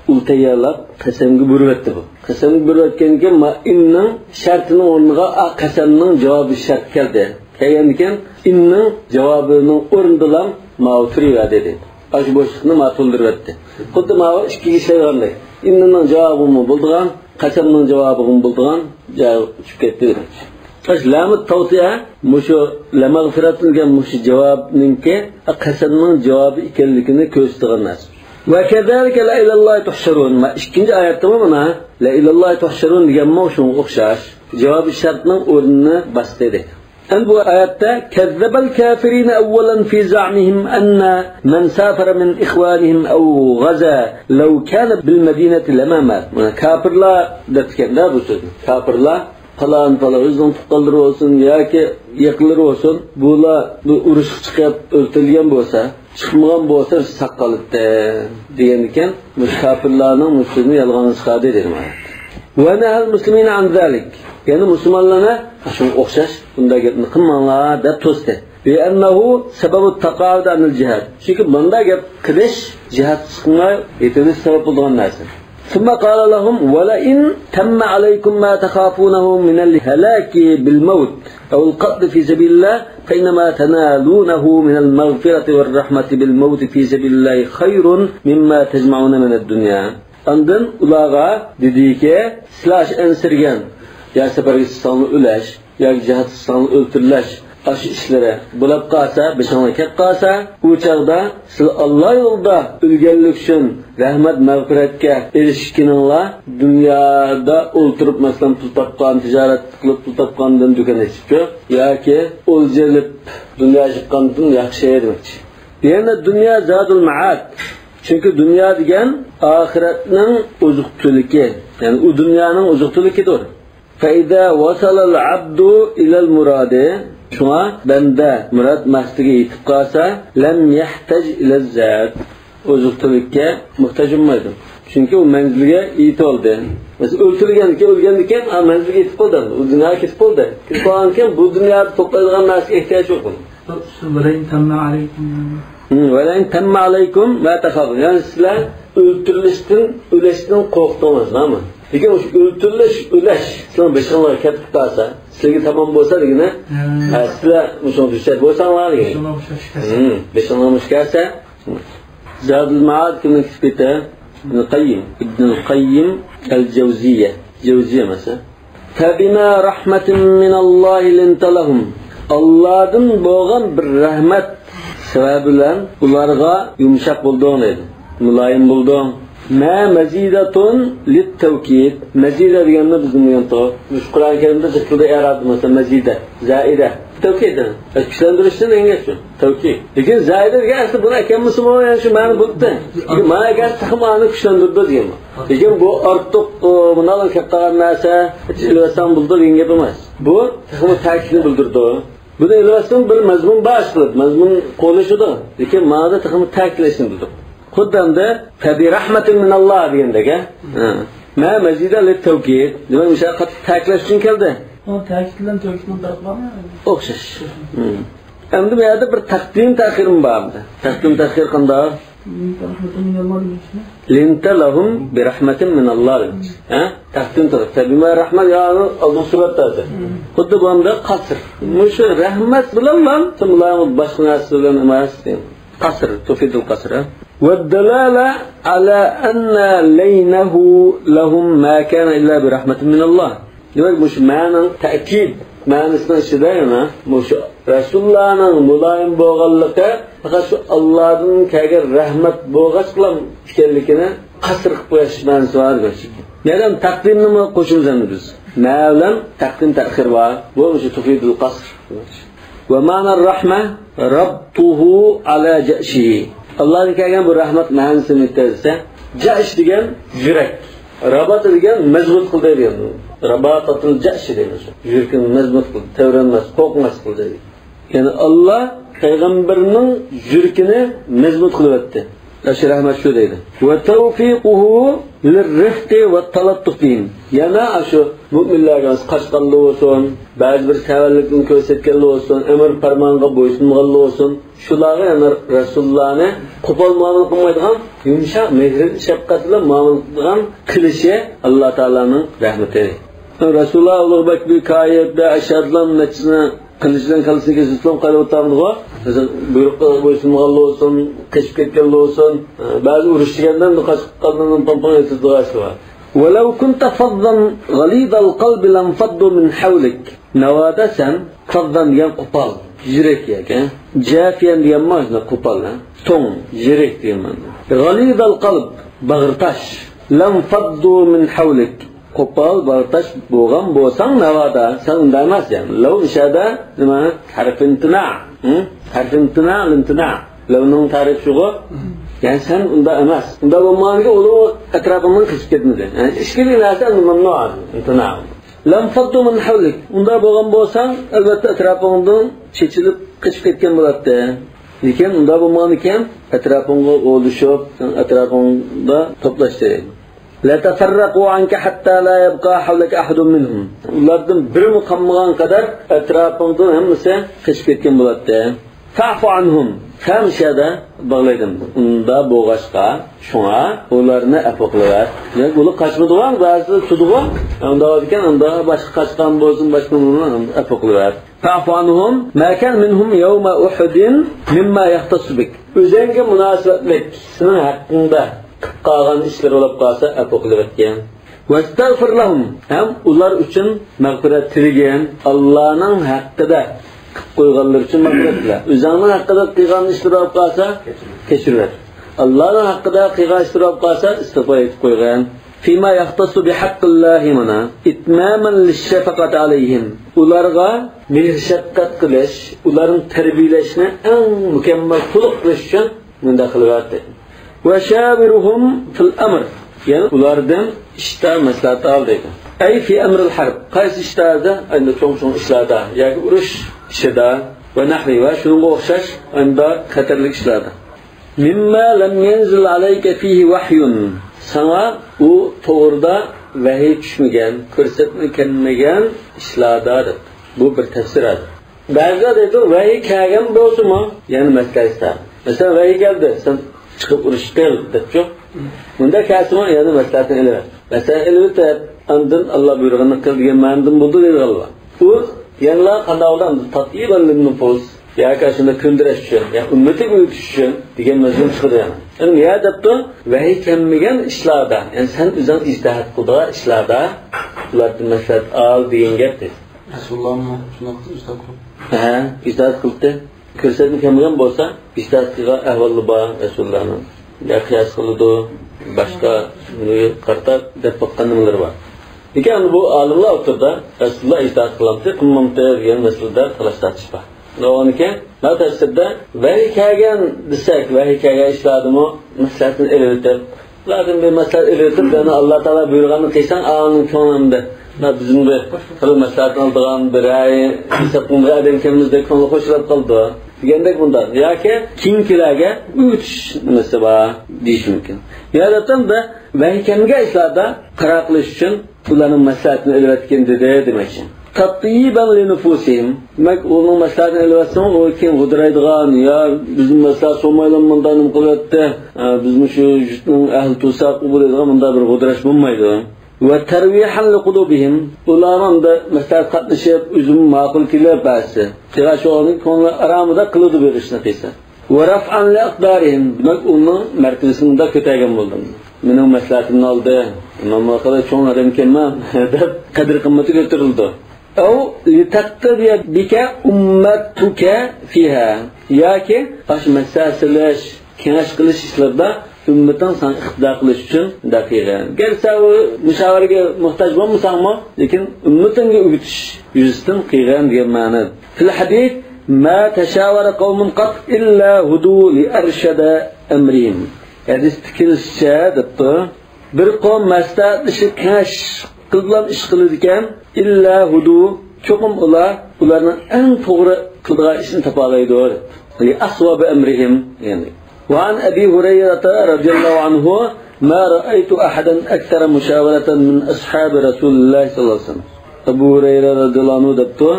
ئۇل تەييارلاپ، قەسەمگە بۇرۇۋەتتى بۇ. قەسەمگە بۇرۇۋەتكەندىكىن، ما ئىننىڭ شەرتىنىڭ ئورنىغا، ئا، قەسەمنىڭ جاۋابى شەرت كەلدى. كەلگەندىكىن، ئىننىڭ جاۋابىنىڭ ئورنىدىلا ماۋۇ تۇرۇۋەردى دەيدۇ. ئاشۇ بوشلۇقنى ما تولدۇرۇۋەتتى. خۇددى ماۋۇ ئىككىگە ئىشلەيدىغاندەك. ئىننىڭ جاۋابىمۇ بولىدىغان، قەسەمنىڭ جاۋابىغىمۇ بولىدىغان جايغا چۈشۈپ كەتتى دېمەكچى. ئاشۇ لامۇ تەۋتىئە مۇشۇ لەمەغفىرەتۇن دېگەن مۇشۇ جاۋابنىڭكى قەسەمنىڭ جاۋابى ئىكەنلىكىنى كۆرسىتىدىغان نەرسە. ۋەكەذەلىكە لەئىلەللاھى تۇھشەرۇن. ما ئىككىنچى ئايەتتىمۇ مانا لەئىلەللاھى تۇھشەرۇن دېگەنمۇ شۇنىڭغا ئوخشاش. جاۋابى شەرتنىڭ ئورنىنى باستى دەيدۇ. ئەمدى بۇ ئايەتتە كەززەبەل كافىرىنە ئەۋۋەلەن فى زەئمىھىم ئەننە مەن سافەرە مىن ئىخۋانىھىم ئەۋ غەزا لەۋ كانە بىل مەدىنەتى لەمە مات. مانا كاپىرلار دەپتىكەن-دە بۇ سۆزنى. كاپىرلار پالان پالان ئۆزىنىڭ تۇغقانلىرى بولسۇن ياكى يېقىنلىرى بولسۇن، بۇلار بۇ ئۇرۇشقا چىقىپ ئۆلتۈرۈلگەن بولسا، چىقمىغان بولسا ساق قالاتتى دېگەنىكەن. مۇشۇ كاپىرلارنىڭ مۇشۇ سۆزىنى يالغانغا چىقاردى دېدى مانا. ۋە نەھەل مۇسلىمىنە ئەن زالىك. يەنى مۇسۇلمانلارنى شۇنىڭغا ئوخشاش بۇنداق گەپنى قىلماڭلار دەپ توستى. لىئەننەھۇ سەبەبۇ تاقاۋۇد ئەنىل جىھاد. چۈنكى بۇنداق گەپ قىلىش جىھاد چىقماي يېتىۋېلىش سەۋەب بولىدىغان نەرسە. ثم قال لهم ولئن تم عليكم ما تخافونه من الهلاك بالموت أو القتل في سبيل الله فإنما تنالونه من المغفرة والرحمة بالموت في سبيل الله خير مما تجمعون من الدنيا. ئاندىن ئۇلارغا دېدىكى، سىلەر ئەنسىرىگەن يا سەپەرگە چىقساڭلار ئۆلەش، ياكى جىھاد قىلساڭلار ئۆلتۈرۈلۈش، ئاشۇ ئىشلىرى بولاپ قالسا، بېشىڭلار كەپ قالسا، ئۇ چاغدا سىلەر ئاللا يولىدا ئۆلگەنلىك ئۈچۈن رەھمەت، مەغپىرەتكە ئېرىشكىنىڭلار دۇنيادا ئولتۇرۇپ، مەسىلەن، پۇل تاپقان، تىجارەت قىلىپ پۇل تاپقاندىن دۇكان ئېچىپچۇ ياكى ئولجا ئېلىپ دۇنيا يىغقاندىن ياخشى دېمەكچى. يەنە دۇنيا زادۇل مەئاد. چۈنكى دۇنيا دېگەن ئاخىرەتنىڭ ئوزۇق-تۈلۈكى، يەنى ئۇ دۇنيانىڭ ئوزۇق-تۈلۈكىدۇر. فإذا وصل العبد إلى المراد. شۇڭا بەندە مۇراد مەقسىتىگە يېتىپ قالسا، لم يحتج إلى الزاد. ئوزۇق-تۈلۈككە موھتاج بولمايدۇ. چۈنكى ئۇ مەنزىلگە يېتىپ بولدى. مەسىلەن، ئۆلتۈرۈلگەندىكىن، ئۆلگەندىكىن، ئا، مەنزىلگە يېتىپ بولدى. ئۇ دۇنياغا كېتىپ بولدى. كېتىپ قالغاندىكىن بۇ دۇنيادا توپلايدىغان نەرسىگە ئېھتىياج يوق ئۇنىڭ. ۋەلەئىن تەممە ئەلەيكۇم. ھىم، ۋەلەئىن تەممە ئەلەيكۇم ما تەخافۇن. يەنى سىلەر ئۆلتۈرۈلۈشتىن، ئۆلۈشتىن قورقتۇڭىز، نېمە؟ لېكىن ئۇ ئۆلتۈرۈلۈش، ئۆلۈش سىلەرنىڭ بېشىڭلارغا كېلىپ قالسا، سىلەرگە تامام بولسا دېگىنى، ھە. ھە، سىلەر مۇشۇنىڭغا دۇچار بولساڭلار دېگىنى. بېشىڭلارغا مۇشۇ ئىش كەلسە. ھىم، بېشىڭلارغا مۇشۇ كەلسە. زادۇل مائاد كىمنىڭ كىتابى؟ ئىبنۇل قەييىم. ئىبنۇل قەييىم ئەل جەۋزىيە. جەۋزىيە ئەمەس، ھە؟ فبما رحمة من الله لنت لهم. ئاللادىن بولغان بىر رەھمەت سەۋەبى بىلەن ئۇلارغا يۇمشاق بولدۇڭ دەيدۇ. مۇلايىم بولدۇڭ. ما مەزىدەتۇن لىتتەۋكىد. مەزىدە دېگەننى بىز نېمە دېگەنتۇق؟ مۇشۇ قۇرئان كەرىمدە جىق تىلدا ئېرادە، مەسىلەن، مەزىدە، زائىدە. تەۋكىد. كۈچلەندۈرۈشتىن ئەڭگەچ شۇ. تەۋكىد. لېكىن زائىدە دېگەن ئەسلى بۇنى ئەكەلمىسىمۇ، يەنى شۇ مەنە بولۇپتۇ. لېكىن مانا ئەگەر تېخىمۇ ئانى كۈچلەندۈرىدۇ دېگەن بۇ. لېكىن بۇ ئارتۇق، ئۇ، مۇنالىن كەپ قالغان نەرسە، ئېلىۋەتسەڭ بولىدۇ دېگەن گەپ ئەمەس. بۇ تېخىمۇ تەكىتنى بىلدۈرىدۇ. بۇنى ئېلىۋەتسەم بىر مەزمۇن بار ئىشقىلىپ، مەزمۇن قوللىشىدۇ. لېكىن ماڭىدا تېخىمۇ تەكىتلەشنى بىلدۇق. خۇددى ئەمدى فەبىرەھمەتىن مىناللا دېگەندەك، ھە؟ مە مەزىدە لىتەۋكىد. دېمەك، مۇشۇ قاتتىق تەكىتلەش ئۈچۈن كەلدى. ئۇ تەكىتلەن تەۋكىدنىڭ پەرقى بارمۇ؟ ئوخشاش. ھىم. ئەمدى بۇ يەردە بىر تەقدىم تەخىرمۇ بار ئەمدى. تەقدىم تەخىر قانداق؟ لىنتە لەھۇم بىرەھمەتىن مىناللا دېمەكچى. ھە؟ تەقدىم تەخىر. فەبىمە رەھمەت يا ئالدىن سۈرەتتە. خۇددى بۇ ئەمدى قەسر. مۇشۇ رەھمەت بىلەنلا، بۇلار باشقا نەرسە بىلەن ئەمەس. قەسر، تۇفىدۇل قەسر، ھە؟ ۋەددەلالە ئەلە ئەننە لەينەھۇ لەھۇم مە كانە ئىللا بىرەھمەتىن مىناللا. دېمەك، مۇشۇ مەنىنىڭ تەكىد مەنىسىنىڭ ئىچىدە يەنە مۇشۇ رەسۇللارنىڭ مۇلايىم بولغانلىقى پەقەت شۇ ئاللادىن كەلگەن رەھمەت بولغاچقىلا ئىكەنلىكىنى قەسر قىلىپ قويۇش مەنىسى بار دېمەكچى. نەدەن تەقدىمنىمۇ قوشىمىز ئەمدى بىز. مە بىلەن تەقدىم تەخىر بار. بۇ مۇشۇ تۇفىدۇل قەسر. ۋە مەنە رەھمە رەبتۇھۇ ئەلە جەشىھى. ئاللادىن كەلگەن بۇ رەھمەت مەنىسى نېمە دېسە، جەش دېگەن يۈرەك، رەبەتە دېگەن مەزمۇت قىلدى دېگەن. رەبەتەتۇل جەشى دەيمىز. يۈرىكىنى مەزمۇت قىلدى، تەۋرەنمەس، قورقماس قىلدى. يەنى ئاللا پەيغەمبەرنىڭ يۈرىكىنى مەزمۇت قىلىۋەتتى. ئاشۇ رەھمەت شۇ دەيدۇ. ۋە تەۋفىقۇھۇ لىررىفقى ۋە تەلەتتۇف بىھىم. يەنە ئاشۇ مۆمىنلەرگە قاچقانلار بولسۇن، بەزى بىر سەۋەنلىكنى كۆرسەتكەنلەر بولسۇن، ئەمر پەرمانغا بويسۇنمىغانلار بولسۇن، شۇلارغا يەنە رەسۇللارنى قوپال مۇئامىلە قىلمايدىغان، يۇمشاق، مېھرى، شەپقەت بىلەن مۇئامىلە قىلىدىغان قىلىشى ئاللا تائالانىڭ رەھمىتى. رەسۇلۇللا ئۇلۇغ بەك بىر كايىپ، بىر ئەشەدلام نەچچىسىنى قىلىچ بىلەن كاللىسىنى كېسىپ سۇلۇپ قايرىۋاتامدىغۇ؟ بۇيرۇققا بويسۇنمىغانلار بولسۇن، قېچىپ كەتكەنلەر بولسۇن، بەزى ئۇرۇش دېگەندە قاچقانلارنىڭ پاڭ-پاڭ ئېتىدىغان ئىشى بار. ولو كنت فظا غليظ القلب لانفضوا من حولك. ناۋادا سەن فظان دېگەن قوپال، يىرىك ياكى جافيا دېگەن مانا شۇنداق قوپال، ھە؟ توڭ، يىرىك دېگەن مەنىدە. غليظ القلب، باغرى تاش. لانفضوا من حولك. قوپال، باغرى تاش بولغان بولساڭ ناۋادا، سەن ئۇنداق ئەمەس يەنى. لەۋ مۇشۇ يەردە نېمە؟ ھەرف ئىمتىنا. ھە؟ ھەرف ئىمتىنا، ئىمتىنا. لەۋنىڭ تەرىپى شۇغۇ. يەنى سەن ئۇنداق ئەمەس. ئۇنداق بولمىغاندىكىن ئۇلۇ ئەتراپىڭدىن قېچىپ كەتمىدى. يەنى ئىچكىرى نەرسە مەمنۇ. ئىمتىنا. لانفضوا من حولك. ئۇنداق بولغان بولساڭ، ئەلۋەتتە ئەتراپىڭدىن چېچىلىپ قېچىپ كەتكەن بولاتتى. لېكىن ئۇنداق بولمىغانىكەن، ئەتراپىڭغا ئولىشىپ، ئەتراپىڭدا توپلاشتى. لتفرقوا عنك حتى لا يبقى حولك أحد منهم. ئۇلاردىن بىرىمۇ قالمىغان قەدەر ئەتراپىڭدىن ھەممىسى قېچىپ كەتكەن بولاتتى. فاعف عنهم. فا مۇشۇ يەردە باغلايدۇ. ئۇنداق بولغاچقا، شۇڭا ئۇلارنى ئەپۇ قىلىۋەت. ياكى ئۇلار قاچمىدىغۇ، بەزىلىرى تۇردىغۇ. ئۇنداق ئىكەن، ئۇنداق باشقا قاچقان بولسۇن، باشقا نېمە، ئەپۇ قىلىۋەت. فاعف عنهم ما كان منهم يوم أحد مما يختص بك. ئۆزۈڭگە مۇناسىۋەتلىك، سېنىڭ ھەققىڭدە قىلىپ قالغان ئىشلىرى بولۇپ قالسا، ئەپۇ قىلىۋەتكىن. واستغفر لهم، ھەم ئۇلار ئۈچۈن مەغپىرەت تىلىگىن، ئاللانىڭ ھەققىدە قىلىپ قويغانلىرى ئۈچۈن مەغپىرەت تىلە. ئۆزۈڭنىڭ ھەققىدە قىلغان ئىشلىرى بولۇپ قالسا، كەچۈرۈۋەت. ئاللانىڭ ھەققىدە قىلغان ئىشلىرى بولۇپ قالسا، ئىستىغپار ئېيتىپ قويغىن. فيما يختص بحق الله مانا، إتماما للشفقة عليهم. ئۇلارغا مېھىر-شەپقەت قىلىش، ئۇلارنى تەربىيەلەشنى ئەڭ مۇكەممەل، تولۇق قىلىش ئۈچۈن مۇنداق قىلىۋەت دەيدۇ. وشاورهم في الأمر. يەنى ئۇلاردىن ئىشتا مەسلىھەت ئال دەيدۇ. أي في أمر الحرب. قايسى ئىشلاردا؟ ئەمدى چوڭ-چوڭ ئىشلاردا ياكى ئۇرۇش ئىشىدا ۋە نەھۋى ۋە شۇنىڭغا ئوخشاش ئەمدى خەتەرلىك ئىشلاردا. مما لم ينزل عليك فيه وحي. ساڭا ئۇ توغرىدا ۋەھىي چۈشمىگەن، كۆرسەتمە كەلمىگەن ئىشلاردا دەپ. بۇ بىر تەپسىر ھازىر. بەزىلەر دەيدۇ، ۋەھىي كەلگەن بولسىمۇ، يەنە مەسلىھەت ئىستەر. مەسىلەن، ۋەھىي كەلدى، سەن چىقىپ ئۇرۇش قىل دەپچۇ. بۇنداق كەلسىمۇ، يەنە مەسلىھەتنى ئېلىۋەت. مەسىلەن، ئېلىۋېتىپ، ئاندىن ئاللا بۇيرۇغىنىنى قىل دېگەن مەنىدىن بولدى دەيدىغانلار بار. ئۇ يەنىلا قانداق بولدى؟ تەتيىبەن لىننۇفۇس. ياكى شۇنى كۆندۈرۈش ئۈچۈن، يا ئۈممىتىگە ئۆگىتىش ئۈچۈن دېگەن مەزمۇن چىقىدۇ يەنە. يەنى نېمە دەپتۇ؟ ۋەھىي كەلمىگەن ئىشلاردا، يەنى سەن ئۆزۈڭ ئىجتىھات قىلىدىغان ئىشلاردا ئۇلاردىن مەسلىھەت ئال دېگەن گەپ دەيدۇ. رەسۇلۇللامۇ شۇنداق قىلىپ ئىجتىھات قىلىپ. ھە، ئىجتىھات قىلىپتۇ. كۆرسەتمە كەلمىگەن بولسا، ئىجتىھات قىلغان ئەھۋالى بار رەسۇلۇللانىڭ. يا قىياس قىلىدۇ، باشقا نېمىگە قارىتا دەپ باققان نېمىلىرى بار. لېكىن بۇ ئالىملار ئوتتۇرىدا رەسۇلۇللا ئىجتىھات قىلامتى، قىلمامتى دېگەن مەسىلىدە تالاش تارتىش بار. بولغاندىكىن، ما تەپسىردە ۋەھىي كەلگەن دېسەك، ۋەھىي كەلگەن ئىشلاردىمۇ مەسلىھەتنى ئېلىۋېتىپ، ئۇلاردىن بىر مەسلىھەت ئېلىۋېتىپ، يەنى ئاللا تائالا بۇيرۇغاننى قىلساڭ، ئانىڭ كۆڭلۈڭدە بىزمۇ بىر خىل مەسلىھەتنى ئالىدىغان، بىر رەي ھېساب قىلىدىغان ئادەم ئىكەنمىز دەپ كۆڭلى خۇشال قالىدۇ دېگەندەك، بۇنداق. ياكى كېيىنكىلەرگە ئۆگىتىش نېمىسى بار دېيىش مۇمكىن. يا دەپتۇ بىر ۋەھىكەمگە ئىشلاردا قارار قىلىش ئۈچۈن ئۇلارنىڭ مەسلىھەتىنى ئېلىۋەتكەن دېدى دېمەكچى. تەتيىبەن لىنۇفۇسىھىم. دېمەك، ئۇنىڭ مەسلىھەتىنى ئېلىۋەتسەڭ، ئۇ كېيىن غودىرايدىغان، يا بىزنى مەسلىھەت سورىمايلا مۇنداق نېمە قىلىۋەتتى، ئە، بىزمۇ شۇ يۇرتنىڭ ئەھلى تۇرساق ئۇ دەيدىغان مۇنداق بىر غودىراش بولمايدۇ. ۋە تەرۋىھەن لىقۇلۇبىھىم. ئۇلارنىڭ مەسلىھەت قاتنىشىپ، ئۆزىمۇ ماقۇل كېلىپ بەزىسى. قىلغاچ ئۇنىڭ كۆڭلى ئارامىدا قىلىدۇ بىر ئىشنى قىلسا. ۋە رەفئەن لىئەقدارىھىم. دېمەك، ئۇنىڭ مەرتىۋىسىنى مۇنداق كۆتەرگەن بولدۇم. مېنىڭ مەسلىھەتىمنى ئالدى. مەن بۇ خىل چوڭ ئادەمكەنمەن دەپ قەدىر قىممىتى كۆتۈرۈلىدۇ. ئەۋ لىتەقتەدىيە بىكە ئۇممەتۇكە فىھا. ياكى ئاشۇ مەسلىھەت سېلىش، كېڭەش قىلىش ئىشلىرىدا ئۈممىتىڭ ساڭا ئىقتىدا قىلىش ئۈچۈن دەقىقە. گەرچە ئۇ مۇشاۋىرىگە موھتاج بولمىساڭمۇ، لېكىن ئۈممىتىڭگە ئۆگىتىش يۈزىسىدىن قىلغان دېگەن مەنىدە. فىل ھەدىس، ما تەشاۋەرە قەۋمۇن قەت ئىللا ھۇدۇ لىئەرشەدە ئەمرىھىم. ھەدىستە كېلىشىچە دەپتۇ، بىر قوم مەسلىھەتلىشىپ كېڭەش قىلىدىغان ئىش قىلىدىكەن، ئىللا ھۇدۇ، چوقۇم ئۇلار ئۇلارنىڭ ئەڭ توغرا قىلىدىغان ئىشىنى تاپالايدۇ. لىئەسۋابى ئەمرىھىم، يەنى. وعن أبي هريرة رضي الله عنه، ما رأيت أحدا أكثر مشاورة من أصحاب رسول الله صلى الله عليه وسلم. ئەبۇ ھۇرەيرە رەزىياللاھۇ ئەنھۇ دەپتۇ،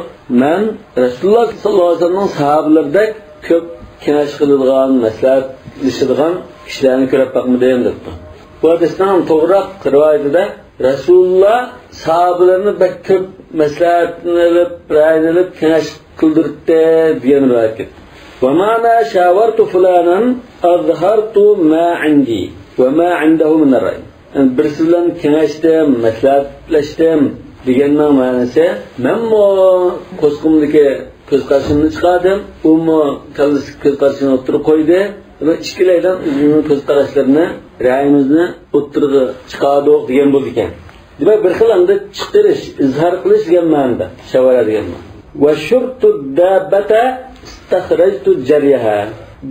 مەن رەسۇلۇللاھ ساللاللاھۇ ئەلەيھى ۋەسەللەمنىڭ ساھابىلىرىدەك كۆپ كېڭەش قىلىدىغان، مەسلىھەتلىشىدىغان كىشىلەرنى كۆرۈپ باقمىدىم دەپتۇ. بۇ ھەدىسنىڭ توغراق رىۋايىتىدە رەسۇلۇللاھ ساھابىلىرىنى بەك كۆپ مەسلىھەتنى ئېلىپ، رەينى ئېلىپ، كېڭەش قىلدۇرتتى دېگەن رىۋايەت كەلدى. ومعنى شاورت فلانا أظهرت ما عندي وما عنده من الرأي. يەنى بىرسى بىلەن كېڭەشتىم، مەسلىھەتلەشتىم دېگەننىڭ مەنىسى، مەنمۇ قورسىقىمدىكى كۆز قارىشىمنى چىقاردىم، ئۇمۇ كاللىسىدىكى كۆز قارىشىنى ئوتتۇرىغا قويدى. دېمەك، ئىككىلەيلەن ئۆزىنىڭ كۆز قاراشلىرىنى، رەيىمىزنى ئوتتۇرىغا چىقاردۇق دېگەن بولىدىكەن. دېمەك، بىر خىل ئەمدى چىقىرىش، ئىزھار قىلىش دېگەن مەنىدە شاۋەرە دېگەن مەنە. ۋە شۇرتۇ داببەتە ئىستەخرەجتۇ جەريەھە.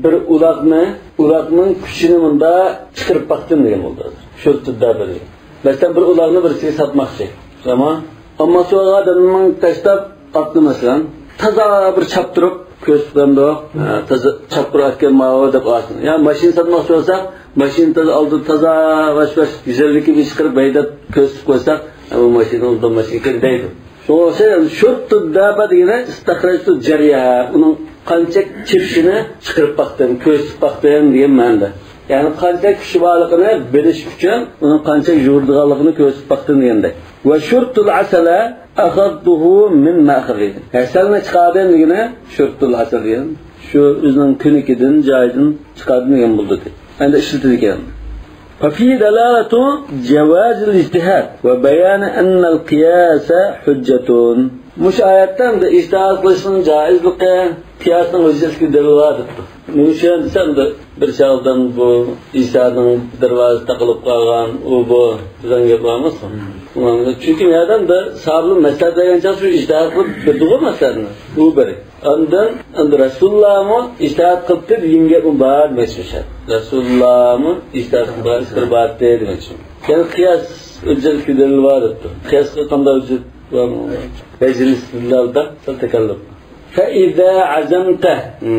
بىر ئۇلاقنى، ئۇلاقنىڭ كۈچىنى مۇندا چىقىرىپ باقتىم دېگەن بولدى. شۇرتۇ داببە دېگەن. مەسىلەن، بىر ئۇلاقنى بىرسىگە ساتماقچى. تامام. ئەمما سوغا ئادەمنىڭ تاشلاپ ئاتنى، مەسىلەن، تازا بىر چاپتۇرۇپ كۆرسىتىپ بەرمىدۇق. ھە، تازا چاپتۇرۇپ ئەتكەن ماۋۇ دەپ ئاتنى. يا ماشىنا ساتماقچى بولساق، ماشىنا تازا ئالدىدا تازا ۋاش-ۋاش گۈزەللىكىنى چىقىرىپ ھەيدەپ كۆرسىتىپ قويساق، ھە، بۇ ماشىنا ئۇلدان ماشىنا ئىكەن دەيدۇ. شۇڭا ئوخشاش، شۇرتۇ داببە دېگىنى ئىستەخرەجتۇ جەريەھە، ئۇنىڭ قانچە چېپىشىنى چىقىرىپ باقتىم، كۆرسىتىپ باقتىم دېگەن مەنىدە. يەنى قانچە كۈچى بارلىقىنى بىلىش ئۈچۈن ئۇنىڭ قانچە يۇغۇرىدىغانلىقىنى كۆرسىتىپ باقتىم دېگەندەك. ۋە شۇرتۇل ئەسەلە ئەخەزتۇھۇ مىن مەخەزى. ھەسەلنى چىقاردىم دېگىنى شۇرتۇل ئەسەل دېگەن. شۇ ئۆزىنىڭ كۆنىكىدىن، جايىدىن چىقاردىم دېگەن بولىدۇ. ئەمدى ئىشلىتىدىكەن. ففيه دلالة جواز الاجتهاد وبيان أن القياس حجة. مۇشۇ ئايەتتە ئەمدى ئىجتىھاد قىلىشنىڭ جائىزلىقى، قىياسنىڭ ھۆججەتلىكى دەلىل بار دەپتۇ. نېمە ئۈچۈن دېسە، ئەمدى بىر چاغدىن بۇ ئىجتىھادنىڭ دەرۋازىسى تاقىلىپ قالغان، ئۇ بۇ دېگەن گەپ بارمىسۇن. چۈنكى بۇ يەردە ئەمدى ساھابىلار مەسلىھەت بەرگەن چاغ شۇ ئىجتىھاد قىلىپ بەردىغۇ مەسلىھەتنى. ئۇ بىر. ئاندىن ئەمدى رەسۇلۇللاھمۇ ئىجتىھاد قىلىپتۇ دېگەن گەپمۇ بار دېمەكچى. رەسۇلۇللاھمۇ ئىجتىھاد قىلىدىغان ئىقتىدارى بار دېمەكچى. يەنى قىياس ھۆججەتلىك دەلىل بار دەپتۇ. قىياسقا قانداق ھۆججەت بار؟ بەزى دەلىللەردە سەل تەكەللۇپ. فإذا عزمت،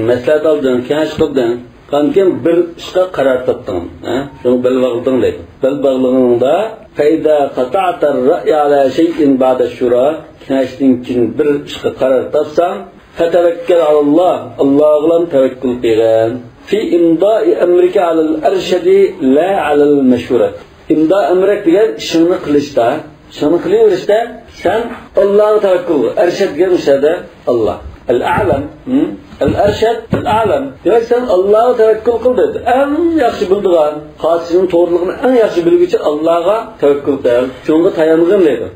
مەسلىھەت ئالدىڭ، كېڭەش قىلدىڭ. قاندىكىن بىر ئىشقا قارار تاپتىڭ، ھە؟ شۇڭا بەل باغلىدىڭ دەيدۇ. بەل باغلىغىنىڭدا، فإذا قطعت الرأي على شيء بعد الشورى، كېڭەشتىن كېيىن بىر ئىشقا قارار تاپساڭ، فتوكل على الله، ئاللاغىلا تەۋەككۈل قىلغىن. في إمضاء أمرك على الأرشد لا على المشورة. ئىمضاء أمرك دېگەن ئىشىڭنى قىلىشتا، ئىشىڭنى قىلىۋېرىشتە سەن ئاللاغا تەۋەككۈل قىل. ئەرشەد دېگەن مۇشۇ يەردە ئاللا. الأعلم، ھم؟ الأرشد، الأعلم. دېمەك، سەن ئاللاغا تەۋەككۈل قىل دەيدۇ. ئەڭ ياخشى بىلىدىغان، قاچىنىڭ توغرىلىقىنى ئەڭ ياخشى بىلگۈچى ئاللاغا تەۋەككۈل قىل. شۇنىڭغا تايانغىن دەيدۇ.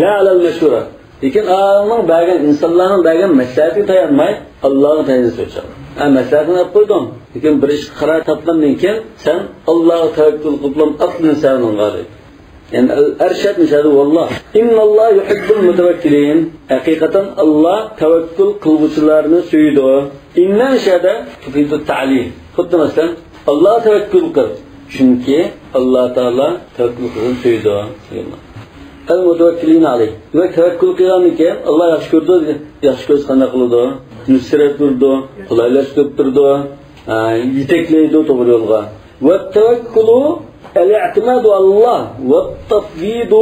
لا على المشورة. لېكىن ئالىمنىڭ بەرگەن، ئىنسانلارنىڭ بەرگەن مەسلىھەتىگە تايانماي، ئاللاغا تايىنىسەن. ھە، مەسلىھەتنى ئېلىپ قويدۇڭ. لېكىن بىر ئىشقا قارار تاپقاندىن كېيىن، سەن ئاللاغا تەۋەككۈل قىلىپلا ئاتلىنىسەن ئۇنىڭغا دەيدۇ. يەنى ئەرشەد مۇشۇ يەردە ۋاللا. إن الله يحب المتوكلين. ھەقىقەتەن ئاللا تەۋەككۈل قىلغۇچىلارنى سۆيىدۇ. إن مۇشۇ يەردە تفيد التعليل. خۇددى مەسىلەن، ئاللاغا تەۋەككۈل قىل. چۈنكى ئاللا تائالا تەۋەككۈل قىلغۇچىنى سۆيىدۇ. المتوكلين عليه. دېمەك، تەۋەككۈل قىلغاندىن كېيىن، ئاللا ياخشى كۆرىدۇ، ياخشى كۆرسە قانداق قىلىدۇ؟ نۇسرەت بېرىدۇ، قولايلاشتۇرۇپ تۇرىدۇ، ھە، يېتەكلەيدۇ توغرا يولغا. والتوكل الاعتماد على الله والتفويض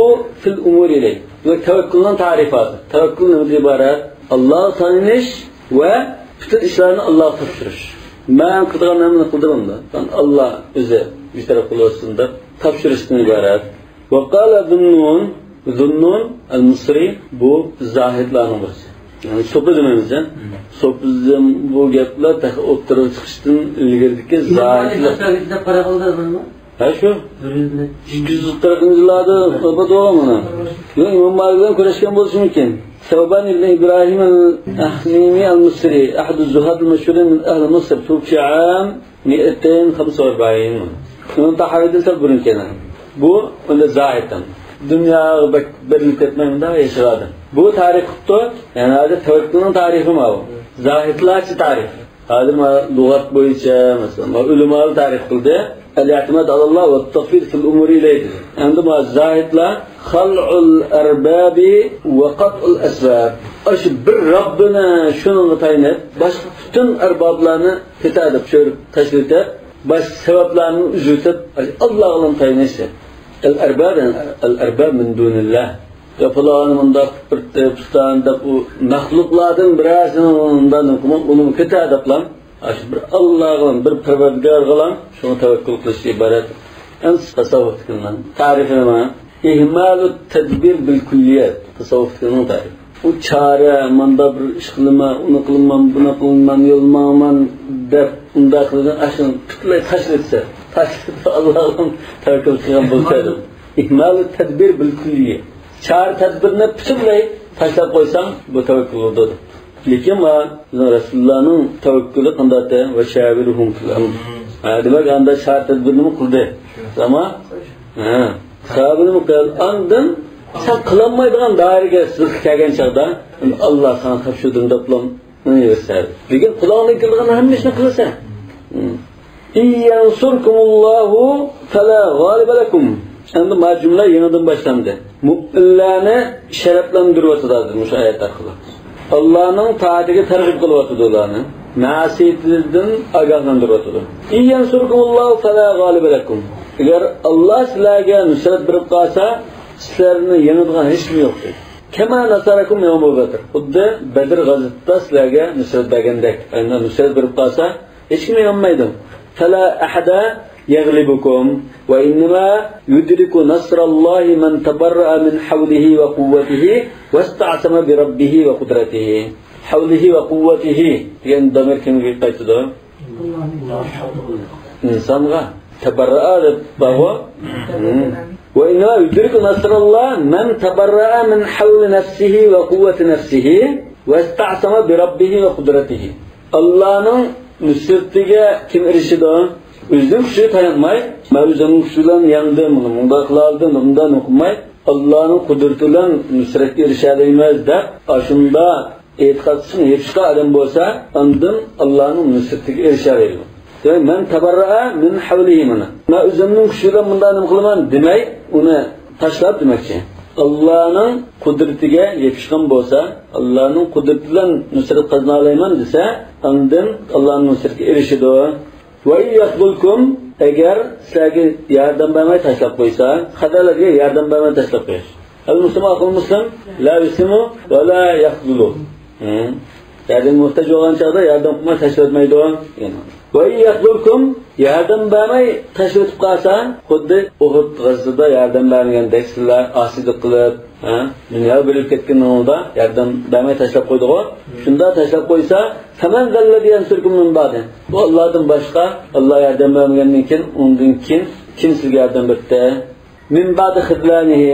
في الأمور إليه. دېمەك، تەۋەككۈلنىڭ تەرىپى ھازىر. تەۋەككۈل نېمىدىن ئىبارەت؟ ئاللاغا تايىنىش ۋە پۈتۈن ئىشلارنى ئاللاغا تاپشۇرۇش. مەن قىلىدىغان ھەممىنى قىلدۇرۇڭ دەپ، ئاللا ئۆزى بىتەرەپ قىلىۋەتسۇن دەپ تاپشۇرۇشتىن ئىبارەت. وقال ذو النون، ذو النون المصري، بۇ زاھىدلارنىڭ بىرسى. يەنى سوپىزم ئەمەس، ھە؟ سوپىزم بۇ گەپلەر تېخى ئوتتۇرىغا چىقىشتىن ئىلگىرىدىكى زاھىدلار. ھە، شۇ. ئىككى يۈز قىرىقىنچى يىللاردا تاپىدۇ مانا. يەنى ئىمام مالىك بىلەن كۆرۈشكەن بولۇشى مۇمكىن. ثوبان ابن إبراهيم الأهنيمي المصري، أحد الزهاد المشهورين من أهل مصر، توفي عام مائتين وخمسة وأربعين. ئىمام تاھاۋىدىن سەل بۇرۇن كەلگەن. بۇ ئەمدى زاھىد. دۇنياغا بەك بېرىلىپ كەتمەي مۇنداق ياشىغان ئادەم. بۇ تەرىپ قىپتۇ. يەنى ھازىر تەۋەككۈلنىڭ تەرىپى ماۋۇ. زاھىدلارچە تەرىپ. ھازىر مانا لۇغەت بويىچە، مەسىلەن، مانا ئۆلىمالار تەرىپ قىلدى. الاعتماد على الله والتفويض في الأمور إليه دېدى. ئەمدى مانا زاھىدلار خلع الأرباب وقطع الأسباب. ئاشۇ بىر رەببىنى شۇنىڭغا تايىنىپ، باشقا پۈتۈن ئەربابلارنى پىتە دەپ چۆرۈپ تاشلىتىپ، باشقا سەۋەبلەرنى ئۈزۈۋېتىپ، ئاللاغىلا تايىنىش. الأرباب، يەنى الأرباب من دون الله. يا پالان مۇنداق بىر پۇستان دەپ، ئۇ مەخلۇقلاردىن بىرەرسىنى مۇنداق قىلما، ئۇنى پىتە دەپلا، ئاشۇ بىر ئاللاغا، بىر پەرۋەردىگارغىلا شۇڭا تەۋەككۈل قىلىش ئىبارەت. ئەمدى تەسەۋۋۇپتىكىنىڭ تەرىپى نېمە؟ إهمال التدبير بالكلية. تەسەۋۋۇپتىكىنىڭ تەرىپى. ئۇ چارە، ماندا بىر ئىش قىلىمەن، ئۇنى قىلىمەن، بۇنى قىلىمەن، يول ماڭىمەن دەپ، ئۇنداق قىلغان ئاشۇنى پۈتۈنلەي تاشلىۋەتسە، تاشلىۋېتىپ ئاللاغا تەۋەككۈل قىلغان بولسا. إهمال التدبير بالكلية. چارە تەدبىرنى پۈتۈنلەي تاشلاپ قويساڭ، بۇ تەۋەككۈل بولىدۇ. لېكىن ما، بىزنىڭ رەسۇلۇللانىڭ تەۋەككۈلى قانداق؟ وشاورهم في الأمر. ھە، دېمەك، ئاندا چارە تەدبىرنىمۇ قىلدى. ئەمما، ھە، سەۋەبىنىمۇ قىل. ئاندىن سەن قىلالمايدىغان دائىرىگە سىزىققا كەلگەن چاغدا، ئاللا ساڭا تاپشۇردۇم دەپلا مېڭىۋېرىسەن. لېكىن قولۇڭدىن كېلىدىغان ھەممە ئىشنى قىلىسەن. إن ينصركم الله فلا غالب لكم. ئەمدى ما جۈملە يېڭىدىن باشلاندى. مۆمىنلەرنى شەرەپلەندۈرۈۋاتىدۇ ھازىر مۇشۇ ئايەت ئارقىلىق. ئاللانىڭ تائىتىگە تەرغىب قىلىۋاتىدۇ ئۇلارنى. مەسىيىتىدىن ئاگاھلاندۇرۇۋاتىدۇ. إن ينصركم الله فلا غالب لكم. ئەگەر ئاللا سىلەرگە نۇسرەت بېرىپ قالسا، سىلەرنى يېڭىدىغان ھېچكىم يوق دەيدۇ. كما نصركم يوم بدر. خۇددى بەدر غەزۋىتىدە سىلەرگە نۇسرەت بەرگەندەك. ئەگەر نۇسرەت بېرىپ قالسا، ھېچكىم يانمايدۇ. فلا أحد يغلبكم وإنما يدرك نصر الله من تبرأ من حوله وقوته واستعصم بربه وقدرته. حوله وقوته دېگەن زامىر كىمگە قايتىدۇ؟ ئىنسانغا. تبرأ دەپ بارغۇ. وإنما يدرك نصر الله من تبرأ من حول نفسه وقوة نفسه واستعصم بربه وقدرته. ئاللانىڭ نۇسرىتىگە كىم ئېرىشىدۇ؟ ئۆزىنىڭ كۈچىگە تايانماي، مەن ئۆزۈمنىڭ كۈچى بىلەن يەڭدىم، مۇنى مۇنداق قىلالىدىم، مۇنداق قىلماي، ئاللانىڭ قۇدرىتى بىلەن نۇسرەتكە ئېرىشەلەيمىز دەپ، ئاشۇنداق ئېتىقاد قىلىشنى يېپىشقان ئادەم بولسا، ئاندىن ئاللانىڭ نۇسرىتىگە ئېرىشەلەيدۇ. دېمەك، من تبرأ من حوله مانا. مەن ئۆزۈمنىڭ كۈچى بىلەن مۇنداق نېمە قىلىمەن دېمەي، ئۇنى تاشلاپ دېمەكچى. ئاللانىڭ قۇدرىتىگە يېپىشقان بولسا، ئاللانىڭ قۇدرىتى بىلەن نۇسرەت قازىنالايمەن دېسە، ئاندىن ئاللانىڭ نۇسرىتىگە ئېرىشىدۇ. وإن يخذلكم، ئەگەر سىلەرگە ياردەم بەرمەي تاشلاپ قويسا، خذل دېگەن ياردەم بەرمەي تاشلاپ قويۇش. المسلم أخو المسلم لا يسلم ولا يخذل. ھە. ياردەم موھتاج بولغان چاغدا ياردەم قىلماي تاشلىۋەتمەيدۇ. وإن يخذلكم، ياردەم بەرمەي تاشلىۋېتىپ قالسا، خۇددى ئۇھۇد غەزۋىتىدە ياردەم بەرمىگەندەك سىلەر ئاسىيلىق قىلىپ، ھە، دۇنيا بېرىلىپ كەتكىنىڭدا ياردەم بەرمەي تاشلاپ قويدىغۇ. شۇنداق تاشلاپ قويسا، فمن ذا الذي ينصركم من بعده. بۇ ئاللادىن باشقا، ئاللا ياردەم بەرمىگەندىن كېيىن، ئۇندىن كېيىن كىم سىزگە ياردەم بەردى؟ من بعد خذلانه،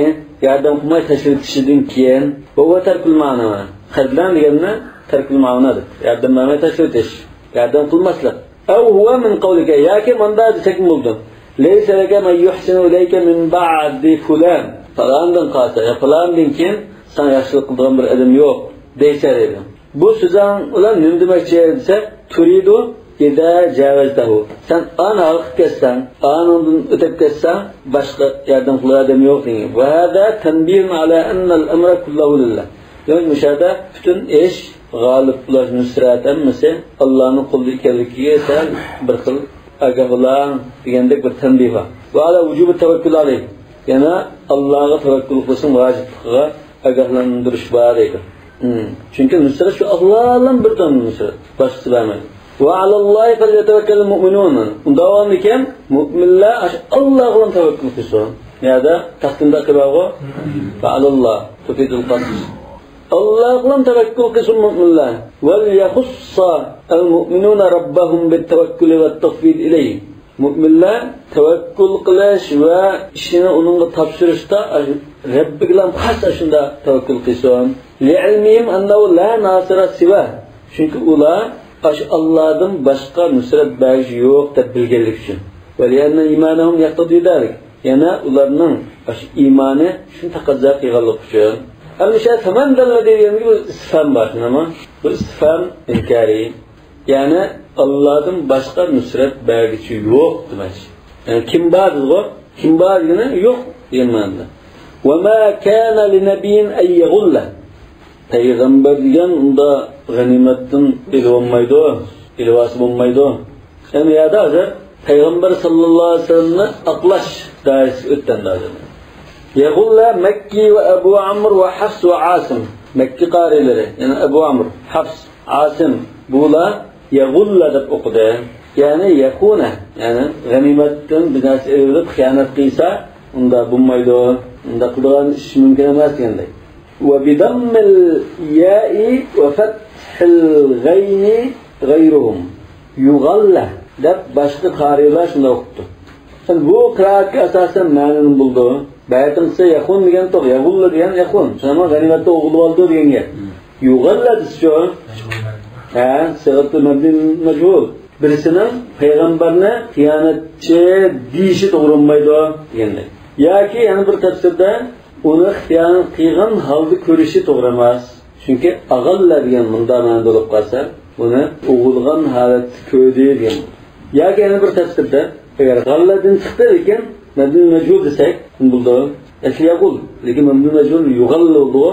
ياردەم قىلماي تاشلىۋېتىشىدىن كېيىن. وهو ترك المعونة. خذلان دېگەننى تەركۇل مەئۇنە دەيدۇ. ياردەم بەرمەي تاشلىۋېتىش. ياردەم قىلماسلىق. أو هو من قولك، ياكى مۇنداق دېسەكمۇ بولىدۇ. ليس لك من يحسن إليك من بعد فلان. پالانىڭدىن قالسا، يا پالانىڭدىن كېيىن ساڭا ياخشىلىق قىلىدىغان بىر ئادەم يوق دەيسەن دەيدۇ. بۇ سۆزۈڭ بىلەن نېمە دېمەكچى دېسە، تريد إذا جاوزته. سەن ئانى ھالقىپ كەتسەڭ، ئانىڭدىن ئۆتۈپ كەتسەڭ، باشقا ياردەم قىلىدىغان ئادەم يوق دېگەن. وهذا تنبيه على أن الأمر كله لله. دېمەك، مۇشۇ يەردە پۈتۈن ئىش، غالىب بولۇش، نۇسرەت ھەممىسى ئاللانىڭ قولىدا ئىكەنلىكىگە سەل بىر خىل ئاگاھ بولۇڭ دېگەندەك بىر تەنبىھ بار. وعلى وجوب التوكل عليه. يەنە ئاللاغا تەۋەككۈل قىلىشنىڭ ۋاجىپلىقىغا ئاگاھلاندۇرۇش بار دەيدۇ. ھىم. چۈنكى نۇسرەت شۇ ئاللادىن بىر دانە نۇسرەت. باشقىسى بەرمەيدۇ. وعلى الله فليتوكل المؤمنون. ئۇنداق بولغاندىكىن مۆمىنلەر ئاشۇ ئاللاغا تەۋەككۈل قىلسۇن. يەنە تەقدىمدە قىلىۋالغۇ. وعلى الله تفيد القصر. ئاللاغا تەۋەككۈل قىلسۇن مۆمىنلەر. وليخص المؤمنون ربهم بالتوكل والتفويض إليه. مۆمىنلەر تەۋەككۈل قىلىش ۋە ئىشىنى ئۇنىڭغا تاپشۇرۇشتا رەببىگىلا خاس ئاشۇنداق تەۋەككۈل قىلسۇن. لعلمهم أنه لا ناصر سواه. چۈنكى ئۇلار ئاشۇ ئاللادىن باشقا نۇسرەت بەرگۈچى يوق دەپ بىلگەنلىكى ئۈچۈن. ولأن إيمانهم يقتضي ذلك. يەنە ئۇلارنىڭ ئاشۇ ئىمانى شۇنى تەقەززا قىلغانلىقى ئۈچۈن. ئەمدى شۇ فمن ذا الذي دېگەندىكى بۇ ئىستىفھام بار، شۇنداقمۇ؟ بۇ ئىستىفھام ئىنكارىي. يەنى ئاللادىن باشقا نۇسرەت بەرگۈچى يوق دېمەكچى. يەنى كىم بار دېدىغۇ؟ كىم بار دېگىنى يوق دېگەن مەنىدە. وما كان لنبي أن يغل. پەيغەمبەر دېگەن ئۇنداق غەنىيمەتتىن ئېلىۋالمايدۇ، ئېلىۋالسا بولمايدۇ. يەنى بۇ يەردە ھازىر پەيغەمبەر ساللاللاھۇ ئەلەيھى ۋەسەللەمنى ئاقلاش دائىرىسىگە ئۆتتى ھازىر. يغل مكي وأبو عمرو وحفص وعاصم. مەككە قارىيلىرى، يەنى ئەبۇ ئامر، ھەفس، ئاسىم، بۇلار يغل دەپ ئوقۇدى. يەنى يخون، يەنى غەنىيمەتتىن بىر نەرسە ئېلىۋېلىپ خىيانەت قىلسا، ئۇنداق بولمايدۇ. ئۇنداق قىلىدىغان ئىش مۇمكىن ئەمەس دېگەندەك. وبضم الياء وفتح الغين غيرهم. يغل دەپ باشقا قارىيلار شۇنداق ئوقۇپتۇ. بۇ قىرائەتكە ئاساسەن مەنىنى بىلدى. بەتىڭسى يخون دېگەن توغرا، يغل دېگەن يخون. شۇنىڭ غەنىيمەتتە ئوغرىلىۋالدى دېگەن گەپ. يغل دېسىچۇ؟ ھە، سىغەتۇ مەبنى مەجھۇل. بىرسىنىڭ پەيغەمبەرنى خىيانەتچى دېيىشى توغرا بولمايدۇ دېگەندەك. ياكى يەنە بىر تەپسىردە ئۇنى خىيانەت قىلغان ھالدا كۆرۈشى توغرا ئەمەس. چۈنكى ئاغاللا دېگەن مۇنداق مەنىدە بولۇپ قالسا، ئۇنى ئوغرىغان ھالەتتە كۆردى دېگەن. ياكى يەنە بىر تەپسىردە، ئەگەر غاللادىن چىقتى، لېكىن مەبنى مەجھۇل دېسەك، بولىدۇ. ئەسلى يغل، لېكىن مەبنى مەجھۇل يغل بولىدۇ.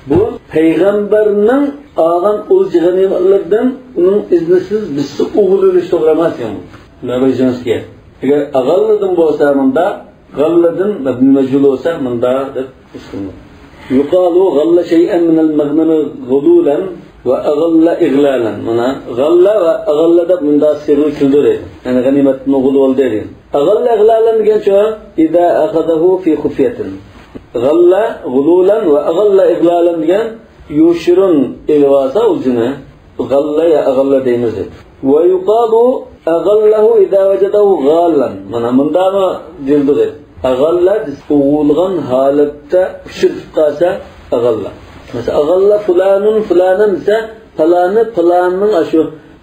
بۇ پەيغەمبەرنىڭ ئالغان ئولجا غەنىيمەتلىرىدىن ئۇنىڭ ئىزنىسىز بىرسى ئوغرىلىۋېلىش توغرا ئەمەس، يەنى. نەبىجىنىسكى. ئەگەر ئاغاللىدىن بولسا مۇنداق، غاللىدىن مەبنى مەجھۇل بولسا مۇنداق دەپ ئىسىملىق. يقال غل شيئا من المغنم غلولا وأغل إغلالا. مانا، غاللا ۋە ئاغاللا دەپ مۇنداق سىيغىلار كېلىدۇ دەيدۇ. يەنى غەنىيمەتنى ئوغرىلىۋالدى دەيدۇ. أغل إغلالا دېگەن شۇ، إذا أخذه في خفية. غل غلولا وأغل إغلالا دېگەن يوشۇرۇن ئېلىۋالسا ئولجىنى. غاللا يا ئاغاللا دەيمىز دەيدۇ. ويقال أغله إذا وجده غالا. مانا مۇنداقمۇ دېيىلىدۇ دەيدۇ. ئاغاللا دېسە، ئوغرىلىغان ھالەتتە ئۇچرىتىپ قالسا ئاغاللا. مەسىلەن، أغل فلان فلانا دېسە، پالانى پالاننىڭ ئاشۇ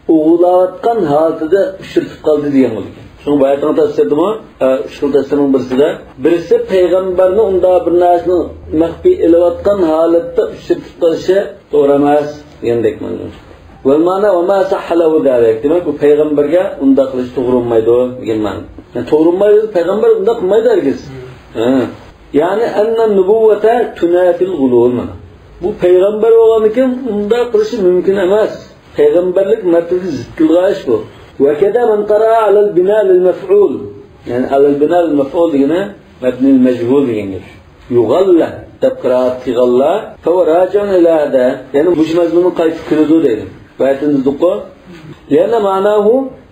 ئوغرىلاۋاتقان ھالىتىدە ئۇچرىتىپ قالدى دېگەن بولىدىكەن. شۇڭا باياتىنقى تەپسىردىمۇ، ئە، ئۈچ خىل تەپسىرنىڭ بىرسىدە، بىرسى پەيغەمبەرنى ئۇنداق بىر نەرسىنى مەخپىي ئېلىۋاتقان ھالەتتە ئۇچرىتىپ قېلىشى توغرا ئەمەس دېگەندەك مەنىدە. والمعنى وما صح له ذلك. دېمەك، بۇ پەيغەمبەرگە ئۇنداق قىلىش توغرا بولمايدۇ دېگەن مەنە. يەنى توغرا بولمايدۇ، پەيغەمبەر ئۇنداق قىلمايدۇ ھەرگىز. ھە. يەنى أن النبوة تنافي الغلو، مانا. بۇ پەيغەمبەر بولغاندىكىن ئۇنداق قىلىشى مۇمكىن ئەمەس. پەيغەمبەرلىك مەرتىۋىسىگە زىت كېلىدىغان ئىش بۇ. وكذا من قرأ على البناء للمفعول. يەنى على البناء للمفعول دېگىنى مەبنىي مەجھۇل دېگەن گەپ. يغل دەپ قىرائەت قىلغانلار، فهو راجع إلى هذا. يەنى مۇشۇ مەزمۇنغا قايتىپ كېلىدۇ دەيدۇ. باياتىن دېدۇققۇ. لأن معناه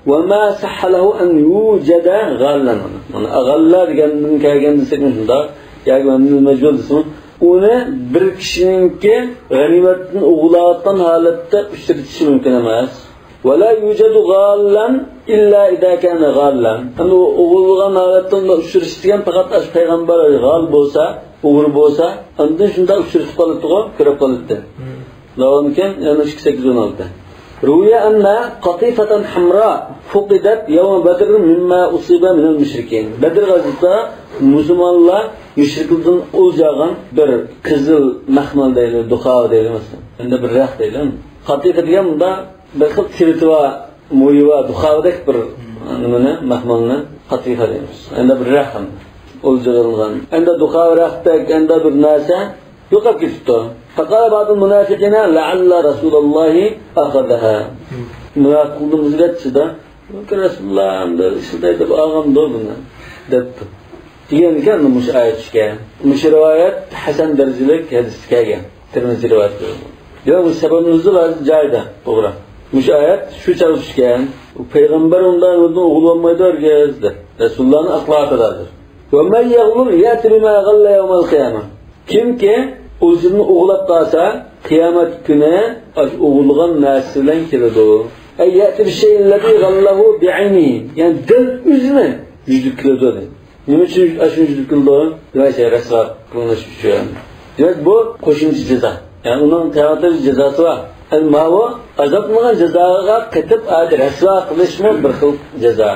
وما صح له أن يوجد غالا. مانا، غاللا دېگەندىن كەلگەن دېسەكمۇ شۇنداق. ياكى مەبنىي مەجھۇل دېسىمۇ، ئۇنى بىر كىشىنىڭكى غەنىيمەتتىن ئوغرىلاۋاتقان ھالەتتە ئۇچرىتىشى مۇمكىن ئەمەس. ولا يوجد غالا إلا إذا كان غالا. ئەمدى ئۇ ئوغرىلىغان ھالەتتە ئۇنداق ئۇچرىتىش دېگەن پەقەت ئاشۇ پەيغەمبەر غال بولسا، ئوغرى بولسا، ئاندىن شۇنداق ئۇچرىتىپ قالاتتىغۇ، كۆرۈپ قالاتتى. داۋامكەن، يەنە ئىككى سەككىز ئون ئالتە. روي أن قطيفة حمراء فقدت يوم بدر مما أصيب من المشركين. بەدر غەزۋىتىدە مۇسۇلمانلار مۇشرىكلاردىن ئولجا ئالغان بىر قىزىل مەخمەل دەيلى، دۇخاۋا دەيلى مەسىلەن. ئەمدى بىر رەخت دەيلى. قاتىفە دېگەن مۇنداق بىر خىل تېرىتىۋا مويۋا، دۇخاۋىدەك بىر نېمىنى، مەخمەلنى، قاتىفە دەيمىز. ئەندە بىر رەخت، ئولجىغان. ئەندە دۇخاۋا رەختتەك، ئەندە بىر نەرسە يوقاپ كېتىپتۇ. فقال بعض المنافقين لعل رسول الله أخذها. مۇناپىقلىرىمىز دېدى، بەلكى رەسۇلۇللا ئەمدى شۇنداق دەپ ئالغاندۇ بۇنى، دەپتۇ. دېگەن ئىكەن، مۇشۇ ئايەت چۈشكەن. مۇشۇ رىۋايەت ھەسەن دەرىجىلىك ھەدىستە كەلگەن. تىرمىزى رىۋايەت قىلغان. ياق، بۇ سەبەب نۇزۇل ھازىر جايىدا، توغرا. مۇشۇ ئايەت شۇ چاغدا چۈشكەن. پەيغەمبەر ئۇنداق ئوغۇل بولمايدۇ ھەرگىز، دەپ. رەسۇلۇللانى ئاقلاۋاتىدۇ ھازىر. ومن يغلل يأت بما غل يوم القيامة. كىمكى ئۆزىنى ئوغلاپ قالسا، قىيامەت كۈنى ئاشۇ ئوغلىغان نەرسە بىلەن كېلىدۇ. أي يأتي بالشيء الذي غله بعينه. يەنى دەل ئۆزىنى يۈزلۈك كېلىدۇ، دەيدۇ. نېمە ئۈچۈن ئاشۇنى يۈزلۈك كېلىدۇ؟ دېمەك، رەسۋا قىلىنىش ئۈچۈن. دېمەك، بۇ قوشۇمچە جازا. يەنى ئۇنىڭ قىيامەتتە جازاسى بار. يەنى ماۋۇ ئازابلانغان جازاغا قېتىپ، ئادەم رەسۋا قىلىشمۇ بىر خىل جازا.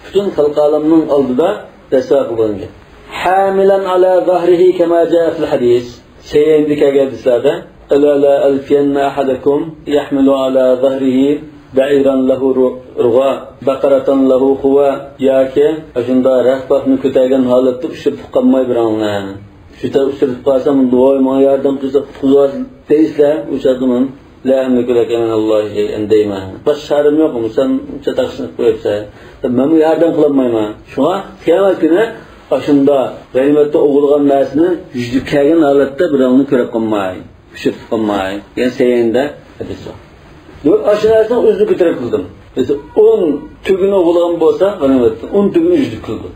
پۈتۈن خەلق ئالەمنىڭ ئالدىدا رەسۋا قىلغان گەپ. حاملا على ظهره كما جاء في الحديث. سەھىھىندە كەلگەن ھەدىسلەردە، ألا لا ألفين أحدكم يحمل على ظهره بعيرا له رغاء، بقرة له خوار، ياكى ئاشۇنداق رەخت-باخنى كۆتەرگەن ھالەتتە ئۇچرىتىپ قالماي بىرەڭلار. شۇ تەر ئۇچرىتىپ قالسام، ۋاي، ماڭا ياردەم قىلسا قۇتقۇزىۋالسا دەيسىلەر، ئۇ چاغدا مەن لا أملك لك من الله شيئا دەيمەن. باشقا چارەم يوق، سەن چاتاقچىنى قىلىپ قويۇپسەن. مەنمۇ ياردەم قىلالمايمەن. شۇڭا قىيامەت كۈنى ئاشۇنداق غەنىيمەتتە ئوغرىلىغان نەرسىنى يۈزلۈك كەلگەن ھالەتتە بىرەڭنى كۆرۈپ قالماي، ئۇچرىتىپ قالماي. يەنە سەھىھىندە ھەدىس بار. ياق، ئاشۇ نەرسىنى ئۆزىنى كۆتۈرۈپ قىلدىم. مەسىلەن، ئون تۈگىنى ئوغرىلىغان بولسا، غەنىيمەتتىن ئون تۈگىنى يۈزلۈك قىلدى.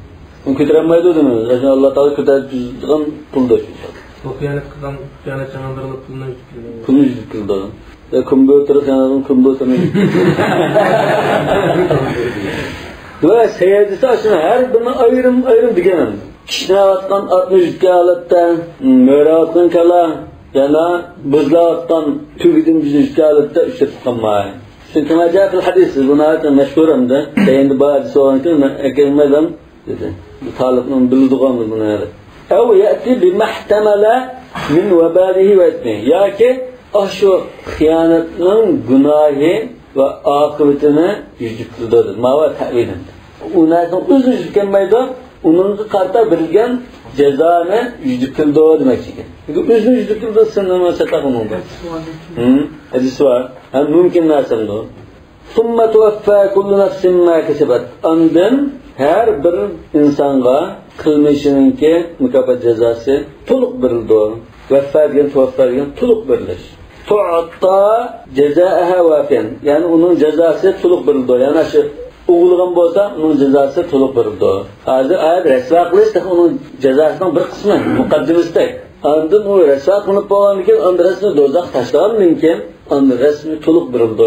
ئۇنى كۆتۈرەلمەيدۇ دېمەيمىز. ئاشۇ ئاللا تائالا كۆتۈرۈپ تۇرغان پۇلدۇر شۇ. بۇ خىيانەت قىلغان، خىيانەتچى ئاندىرىلىپ پۇلنى يۈزلۈك قىلدى. پۇلنى يۈزلۈك قىلدى. يا كومپيۇتېر خىيانەتنىڭ كومپيۇتېرىنى يۈزلۈك قىلدى. ۋە سەييەدىسى ئاشۇنى ھەر بىرىنى ئايرىم-ئايرىم دېگەن. كىشنەۋاتقان ئاتنى يۈزلۈك ھالەتتە، مۆرەۋاتقان كالا، يەنە بۇزلاۋاتقان تۆگىدىن يۈزلۈك ھالەتتە ئۇچرىتىپ قالماي. چۈنكى ما جاء في الحديث، بۇ ناھايىتى مەشھۇر ھەمدە. سەھىھىندە بار ھەدىس بولغاندىكىن مەن ئەكەلمەيمەن، دېدى. بۇ تالىپنىڭ بىلىدىغان بۇنى. أو يأتي بما احتمل من وباله وإثمه. ياكى ئاشۇ خىيانەتنىڭ گۇناھى ۋە ئاقىۋىتىنى يۈزلۈك قىلىدۇ، دېدى. ماۋۇ تەۋىل ئەمدى. ئۇ نەرسىنىڭ ئۆزىنى يۈزلۈك كەلمەيدۇ، ئۇنىڭغا قارىتا بېرىلگەن جازانى يۈزلۈك قىلىدۇ دېمەكچى ئىكەن. چۈنكى ئۆزىنى يۈزلۈك قىلىدۇ، سىنى نېمە ساتاق ئۇنىڭدا. ھەدىس بار. ھەم مۇمكىن نەرسەمدۇ. ثم توفى كل نفس ما كسبت. ئاندىن ھەر بىر ئىنسانغا قىلمىشىنىڭكى مۇكاپات جازاسى تولۇق بېرىلىدۇ. ۋەففا دېگەن، تۇۋەففا دېگەن تولۇق بېرىلىش. تعطى جزاءها وافيا. يەنى ئۇنىڭ جازاسى تولۇق بېرىلىدۇ. يەنى شۇ ئوغرىلىغان بولسا، ئۇنىڭ جازاسى تولۇق بېرىلىدۇ. ھازىر ئايەت رەسۋا قىلىش تېخى ئۇنىڭ جازاسىنىڭ بىر قىسمى، مۇقەددىمىسىدەك. ئاندىن ئۇ رەسۋا قىلىنىپ بولغاندىن كېيىن، ئاندىن رەسمىي دوزاخقا تاشلىغاندىن كېيىن، ئاندىن رەسمىي تولۇق بېرىلىدۇ.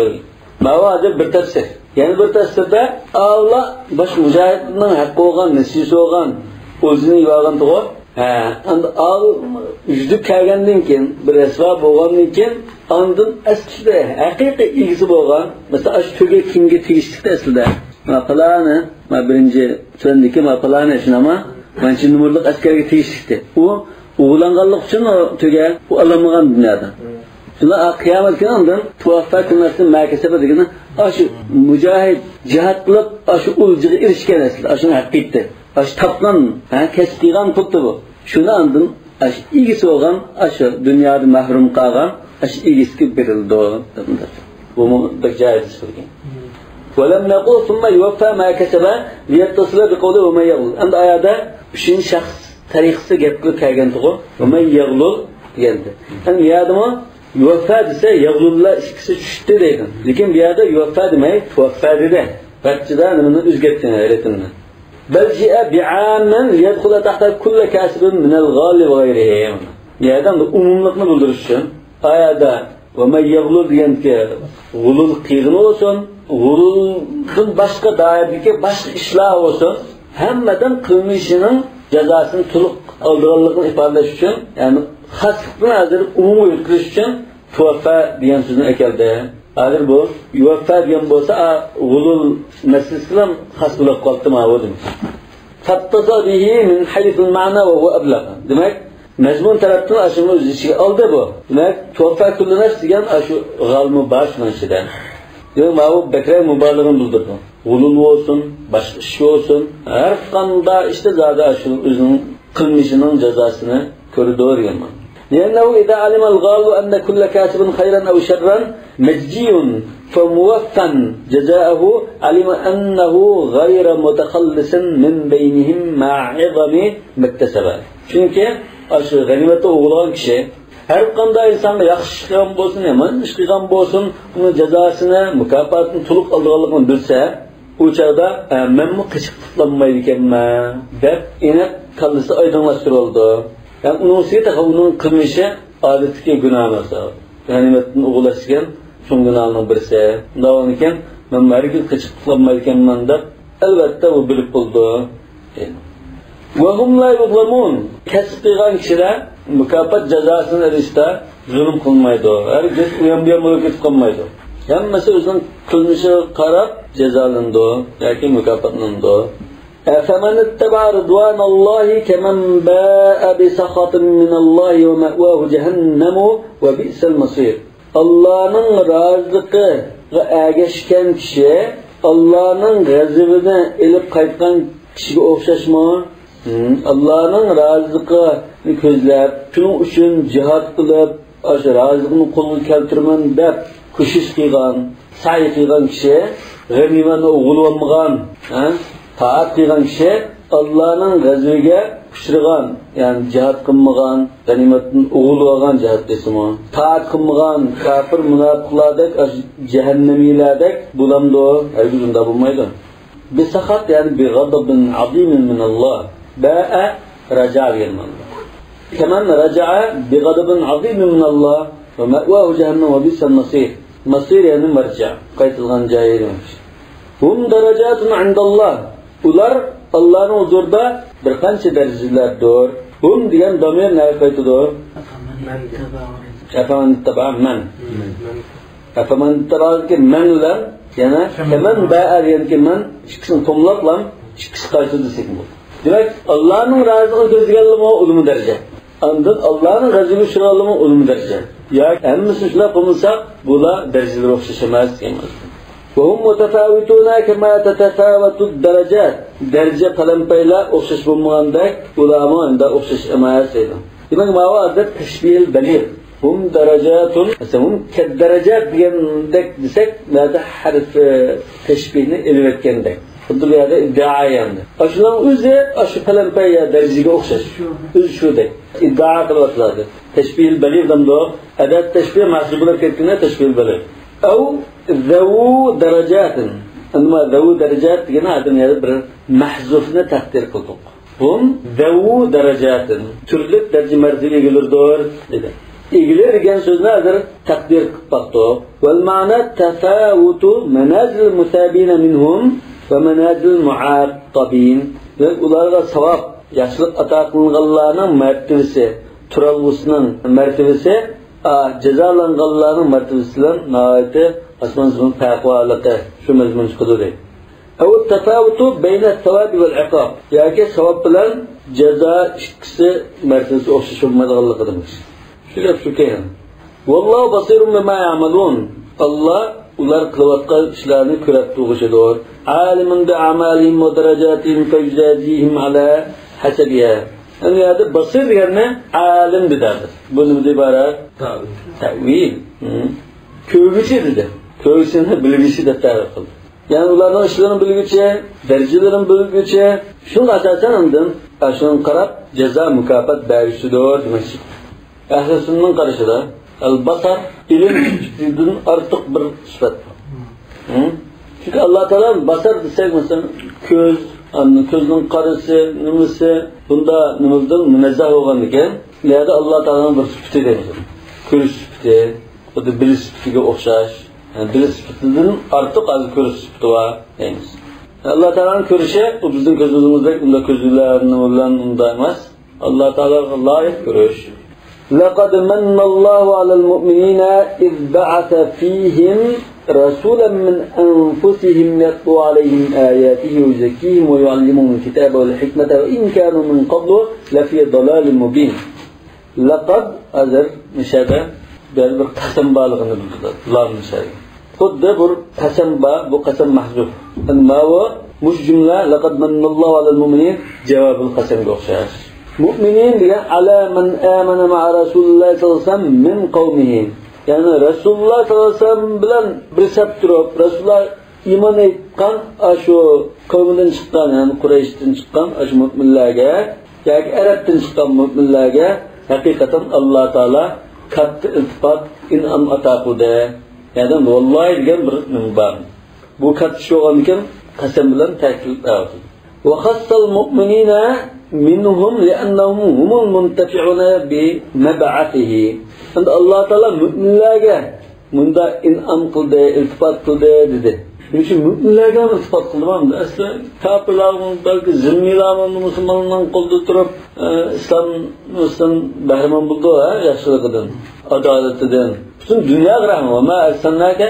ماۋۇ ھازىر بىر تەپسىر. يەنە بىر تەپسىردە، ئاۋلا باشقا مۇجاھىدنىڭ ھەققى بولغان، نېسىۋىسى بولغان، ئۆزىنى يېۋالغان تۇغۇ. ھە، ئەمدى ئاۋۇ يۈزلۈك كەلگەندىن كېيىن، بىر رەسۋا بولغاندىن كېيىن، ئاندىن ئەسلى ھەقىقىي ئىگىسى بولغان، مەسىلەن، ئاشۇ تۆگە كىمگە تېگىشلىكتى ئەسلىدە؟ ما پالانى، ما بىرىنچى تۆۋەندىكى ما پالانى، شۇنداقمۇ؟ مانچە نومۇرلۇق ئەسكەرگە تېگىشلىكتى. ئۇ ئوغرىلانغانلىقى ئۈچۈن ئۇ تۆگە ئۇ ئالالمىغان دۇنيادا. شۇنداق قىيامەت كۈنى ئاندىن تۇۋەففا كۈللۇ نەفسىن ما كەسەبەت دېگىنى، ئاشۇ مۇجاھىد جىھاد قىلىپ، ئاشۇ ئولجىغا ئېرىشكەن ئەسلى، ئاشۇنى ھەققى ئېيتتى. ئاشۇ تاپقان، ھە، كەسىپ قىلغان پۇلتى بۇ. شۇنى ئاندىن ئاشۇ ئىگىسى بولغان، ئاشۇ دۇنيادا مەھرۇم قالغان، ئاشۇ ئىگىسىگە بېرىلىدۇ، دەپ. بۇمۇ بەك جايىز ئىش بولغان. ولم نقل ثم يوفى ما كسب ليتصل بقوله ومن يغلل. ئەمدى ئايەتتە ئۈچىنچى شەخس تەرىقىسى گەپكە كەلگەنتىغۇ، ۋە مەن يەغلۇل دېگەنتى. ئەمدى يەردىمۇ يۇۋەففا دېسە، يەغلۇللار ئىككىسى چۈشتى دەيدۇ. لېكىن بۇ يەردە يۇۋەففا دېمەي، تۇۋەففا دېدى. بەتچىدە نېمىنى ئۆزگەرتتى رىتىمنى. بل جيء بعاما ليدخل تحت كل كاسب من الغال وغيره. بۇ يەردە ئومۇملۇقنى بىلدۈرۈش ئۈچۈن. ئايەتتە ۋە مەن يەغلۇل دېگەنكى غۇلۇل قىلغىنى بولسۇن، غۇلۇلدىن باشقا دائىرىدىكى باشقا ئىشلار بولسۇن، ھەممىدىن قىلمىشىنىڭ جازاسىنى تولۇق ئالىدىغانلىقىنى ئىپادىلەش ئۈچۈن، يەنى خاسلىقتىن ھازىر ئومۇمغا يەتكۈزۈش ئۈچۈن تۇۋەففا دېگەن سۆزنى ئەكەلدى. ھازىر بۇ يۇۋەففا دېگەن بولسا، ئا، غۇلۇل مەسىلىسى بىلەن خاس بولۇپ قاپتۇ ماۋۇ دېمەك. فاتصل به من حيث المعنى وهو أبلغ. دېمەك، مەزمۇن تەرەپتىن ئاشۇنى ئۆز ئىچىگە ئالدى بۇ. دېمەك، تۇۋەففا كۇللۇ نەفس دېگەن ئاشۇ غالمۇ بار شۇنىڭ ئىچىدە. دېمەك، ماۋۇ بەكرەك مۇبالىغىنى بىلدۈرىدۇ. غۇلۇل بولسۇن، باشقا ئىش بولسۇن، ھەر قانداق ئىشتا زادى شۇ ئۆزىنىڭ قىلمىشىنىڭ جازاسىنى كۆرىدۇ دېگەن مانا. لأنه إذا علم الغال أن كل كاسب خيرا أو شرا مجزي فموفا جزاءه علم أنه غير متخلص من بينهم مع عظم ما اكتسب. چۈنكى ئاشۇ غەنىيمەتتە ئوغرىلىغان كىشى ھەر قانداق ئىنسانغا ياخشى ئىش قىلغان بولسۇن، يامان ئىش قىلغان بولسۇن، ئۇنىڭ جازاسىنى، مۇكاپاتىنى تولۇق ئالىدىغانلىقىنى بىلسە، ئۇ چاغدا، «ئە، مەنمۇ قېچىپ قۇتۇلالمايدىكەنمەن» دەپ ئېنىق كاللىسى ئايدىڭلاشتۇرۇۋالىدۇ. يەنى ئۇنىڭ ئۈستىگە تېخى ئۇنىڭ قىلمىشى ئادەتتىكى گۇناھنى، غەنىيمەتتىن ئوغرىلاش دېگەن چوڭ گۇناھنىڭ بىرسى. شۇنداق بولغاندىكىن، «مەن ھەرگىز قېچىپ قۇتۇلالمايدىكەنمەن» دەپ، ئەلۋەتتە، ئۇ بىلىپ بولىدۇ. دەيدۇ. وهم لا يظلمون. كەسىپ قىلغان كىشىلەر مۇكاپات جازاسىنى ئېلىشتا زۇلۇم قىلمايدۇ. ھەرگىز ئۇيان بۇيان بولۇپ كېتىپ قالمايدۇ. ھەممىسى ئۆزىنىڭ قىلمىشىغا قاراپ جازالىنىدۇ ياكى مۇكاپاتلىنىدۇ. أفمن اتبع رضوان الله كمن باء بسخط من الله ومأواه جهنم وبئس المصير. ئاللانىڭ رازىلىقىغا ئەگەشكەن كىشى ئاللانىڭ غەزىپىنى ئېلىپ قايتقان كىشىگە ئوخشاشمۇ؟ ھىم، ئاللانىڭ رازىلىقىنى كۆزلەپ، شۇنىڭ ئۈچۈن جىھاد قىلىپ، ئاشۇ رازىلىقنى قولغا كەلتۈرىمەن دەپ كۈشىش قىلغان، سەي قىلغان كىشى، غەنىيمەتنى ئوغرىلىۋالمىغان، ھە؟ تائەت قىلغان كىشى ئاللانىڭ غەزىپىگە ئۇچرىغان، يەنى جىھاد قىلمىغان، غەنىيمەتتىن ئوغرىلىۋالغان جىھاد دېسىمۇ، تائەت قىلمىغان كاپىر مۇناپىقلاردەك، ئاشۇ جەھەننەمىيلەردەك بولامدۇ؟ ھەرگىز ئۇنداق بولمايدۇ. بسخط، يەنى بغضب عظيم من الله. باء، رجع دېگەن مەنىدە. كمن رجع بغضب عظيم من الله ومأواه جهنم وبئس المصير. مصير يەنى مەرجە، قايتىدىغان جايى دېمەك. هم درجات عند الله. ئۇلار ئاللانىڭ ھۇزۇرىدا بىر قانچە دەرىجىلەردۇر. هم دېگەن دامىر نەگە قايتىدۇ؟ أفمن اتبع من. أفمن اتبعدىكى مەن بىلەن يەنە كمن باء دېگەنكى مەن ئىككىسىنى توملاپلا ئىككىسى قايتىدۇ دېسەك بولىدۇ. دېمەك، ئاللانىڭ رازىلىقىنى كۆزلىگەنلىرىمۇ ئۇلىمۇ دەرىجە. ئاندىن ئاللانىڭ غەزىپىگە ئۇچرىغانلىرىمۇ ئۇلىمۇ دەرىجە. ياكى ھەممىسىنى شۇنداق قىلمىساق، بۇلار دەرىجىلىرى ئوخشاش ئەمەس دېگەن مەنىدە. وهم متفاوتون كما تتفاوت الدرجات. دەرىجە پەلەمپەيلەر ئوخشاش بولمىغاندەك، ئۇلارمۇ ئەمدى ئوخشاش ئەمەس دەيدۇ. دېمەك، ماۋۇ ھازىر تەشبىھىل بەلىغ. هم درجات، مەسىلەن، هم كالدرجات دېگەندەك دېسەك، بۇ يەردە ھەرف تەشبىھنى ئېلىۋەتكەندەك. خۇددى بۇ يەردە ئىددىئا يەنى. ئاشۇنىڭ ئۆزى ئاشۇ پەلەمپەي يا دەرىجىگە ئوخشاش. شۇ. ئۆزى شۇدەك. ئىددىئا قىلىۋاتىدۇ. تەشبىھىل بەلىغ دەمدۇ. ئەدەت تەشبىھ مەھزۇپ بولۇپ كەتكىنى تەشبىھىل بەلىغ. ئەۋ زەۋۇ دەرەجاتىن. ئەمما زەۋۇ دەرەجات دېگەن ئادەم يەنە بىر مەھزۇفنى تەقدىر قىلدۇق. ھۇم زەۋۇ دەرەجاتىن. تۈرلۈك دەرىجە مەرتىۋە ئىگىلىرىدۇر، دېدى. ئىگىلىرى دېگەن سۆزنى ھازىر تەقدىر قىلىپ باقتۇق. والمعنى تفاوت منازل المثابين منهم ومنازل المعاقبين. دېمەك، ئۇلارغا ساۋاب، ياخشىلىق ئاتا قىلىنغانلارنىڭ مەرتىۋىسى، تۇرالغۇسىنىڭ مەرتىۋىسى، ئا، جازالانغانلارنىڭ مەرتىۋىسى بىلەن ناھايىتى ئاسمان زېمىن پەرقى بارلىقى شۇ مەزمۇن چىقىدۇ دەيدۇ. أو التفاوت بين الثواب والعقاب. ياكى ساۋاب بىلەن جازا ئىككىسى مەرتىۋىسى ئوخشاش بولمايدىغانلىقى دېمەك. شۇ گەپ شۇكى. والله بصير بما يعملون. ئاللا ئۇلار قىلىۋاتقان ئىشلارنى كۆرۈپ تۇرغۇچىدۇر. عالم بأعمالهم ودرجاتهم فيجازيهم على حسبها. ئەمدى يەردە باسىر دېگەننى ئالىم دېدى ھازىر. بۇ نېمىدىن ئىبارەت؟ تەئۋىل. تەئۋىل. ھە. كۆرگۈچى دېدى. كۆرگۈچىنى بىلگۈچى دەپ تەرىپ قىلدى. يەنى ئۇلارنىڭ ئىشلىرىنى بىلگۈچى، دەرىجىلىرىنى بىلگۈچى، شۇنىڭغا ئاساسەن ئاندىن شۇنىڭغا قاراپ جازا، مۇكاپات بەرگۈچىدۇر دېمەكچى. ئەھلى سۈننىنىڭ قارىشىدا ئەل-باسار ئىلىم سۈپىتىدىن ئارتۇق بىر سۈپەت. ھە؟ چۈنكى ئاللا تائالا باسار دېسەك، مەسىلەن، كۆز، ئاندىن كۆزنىڭ قارىسى، نېمىسى، بۇنداق نېمىدىن مۇنەززەھ بولغاندىكىن، بۇ يەردە ئاللا تائالانىڭ بىر سۈپىتى دەيمىز. كۆرۈش سۈپىتى، خۇددى بىلىش سۈپىتىگە ئوخشاش. يەنى بىلىش سۈپىتىدىن ئارتۇق ھازىر كۆرۈش سۈپىتى بار دەيمىز. ئاللا تائالانىڭ كۆرۈشى، ئۇ بىزنىڭ كۆزىمىزدەك ئۇنداق كۆزلەرنىڭ بىلەن ئۇنداق ئەمەس. ئاللا تائالاغا لايىق كۆرۈش. لقد من الله على المؤمنين إذ بعث فيهم رسولا من أنفسهم يتلو عليهم آياته ويزكيهم ويعلمهم الكتاب والحكمة وإن كانوا من قبل لفي ضلال مبين. لقد، ھازىر مۇشۇ يەردە بىر قەسەم بارلىقىنى بىلدۈرىدۇ. لام مۇشۇ يەردە. خۇددى بىر قەسەم بار، بۇ قەسەم مەھزۇپ. يەنى ماۋۇ، مۇشۇ جۈملە، لەقەد مەننەللاھۇ ئەلەل مۇئمىنىن، جاۋابىل قەسەمگە ئوخشاش. مۇئمىنىن دېگەن، ئەلا مەن ئامەنە مەئە رەسۇلىللاھى سەللەللاھۇ ئەلەيھى ۋەسەللەم مىن قەۋمىھى. يەنى رەسۇلۇللا سەللەللاھۇ ئەلەيھى ۋەسەللەم بىلەن بىر سەپ تۇرۇپ، رەسۇلۇللا ئىمان ئېيتقان، ئاشۇ قەۋمىدىن چىققان، يەنى قۇرەيشتىن چىققان ئاشۇ مۆمىنلەرگە ياكى ئەرەبتىن چىققان مۆمىنلەرگە ھەقىقەتەن ئاللا تائالا كاتتا ئىلتىپات، ئىنئام ئاتا قىلدى. يەنى ۋاللاھى دېگەن بىر نېمە بار. بۇ كاتتا ئىش بولغاندىكىن قەسەم بىلەن تەكىتلەپ ئەۋەتىدۇ. وخص المؤمنين منهم لأنهم هم المنتفعون بمبعثه. ئەمدى ئاللا تائالا مۆمىنلەرگە مۇنداق ئىنئام قىلدى، ئىلتىپات قىلدى دېدى. نېمە ئۈچۈن مۆمىنلەرگە ئىلتىپات قىلدى؟ ئەسلى كاپىرلارمۇ، بەلكى زىممىيلارمۇ مۇسۇلمانلارنىڭ قولىدا تۇرۇپ، ئە، ئىسلام، ئىسلام بەھرىمەن بولىدۇ، ھە، ياخشىلىقىدىن، ئادالىتىدىن. پۈتۈن دۇنياغا رەھمەت. وما أرسلناك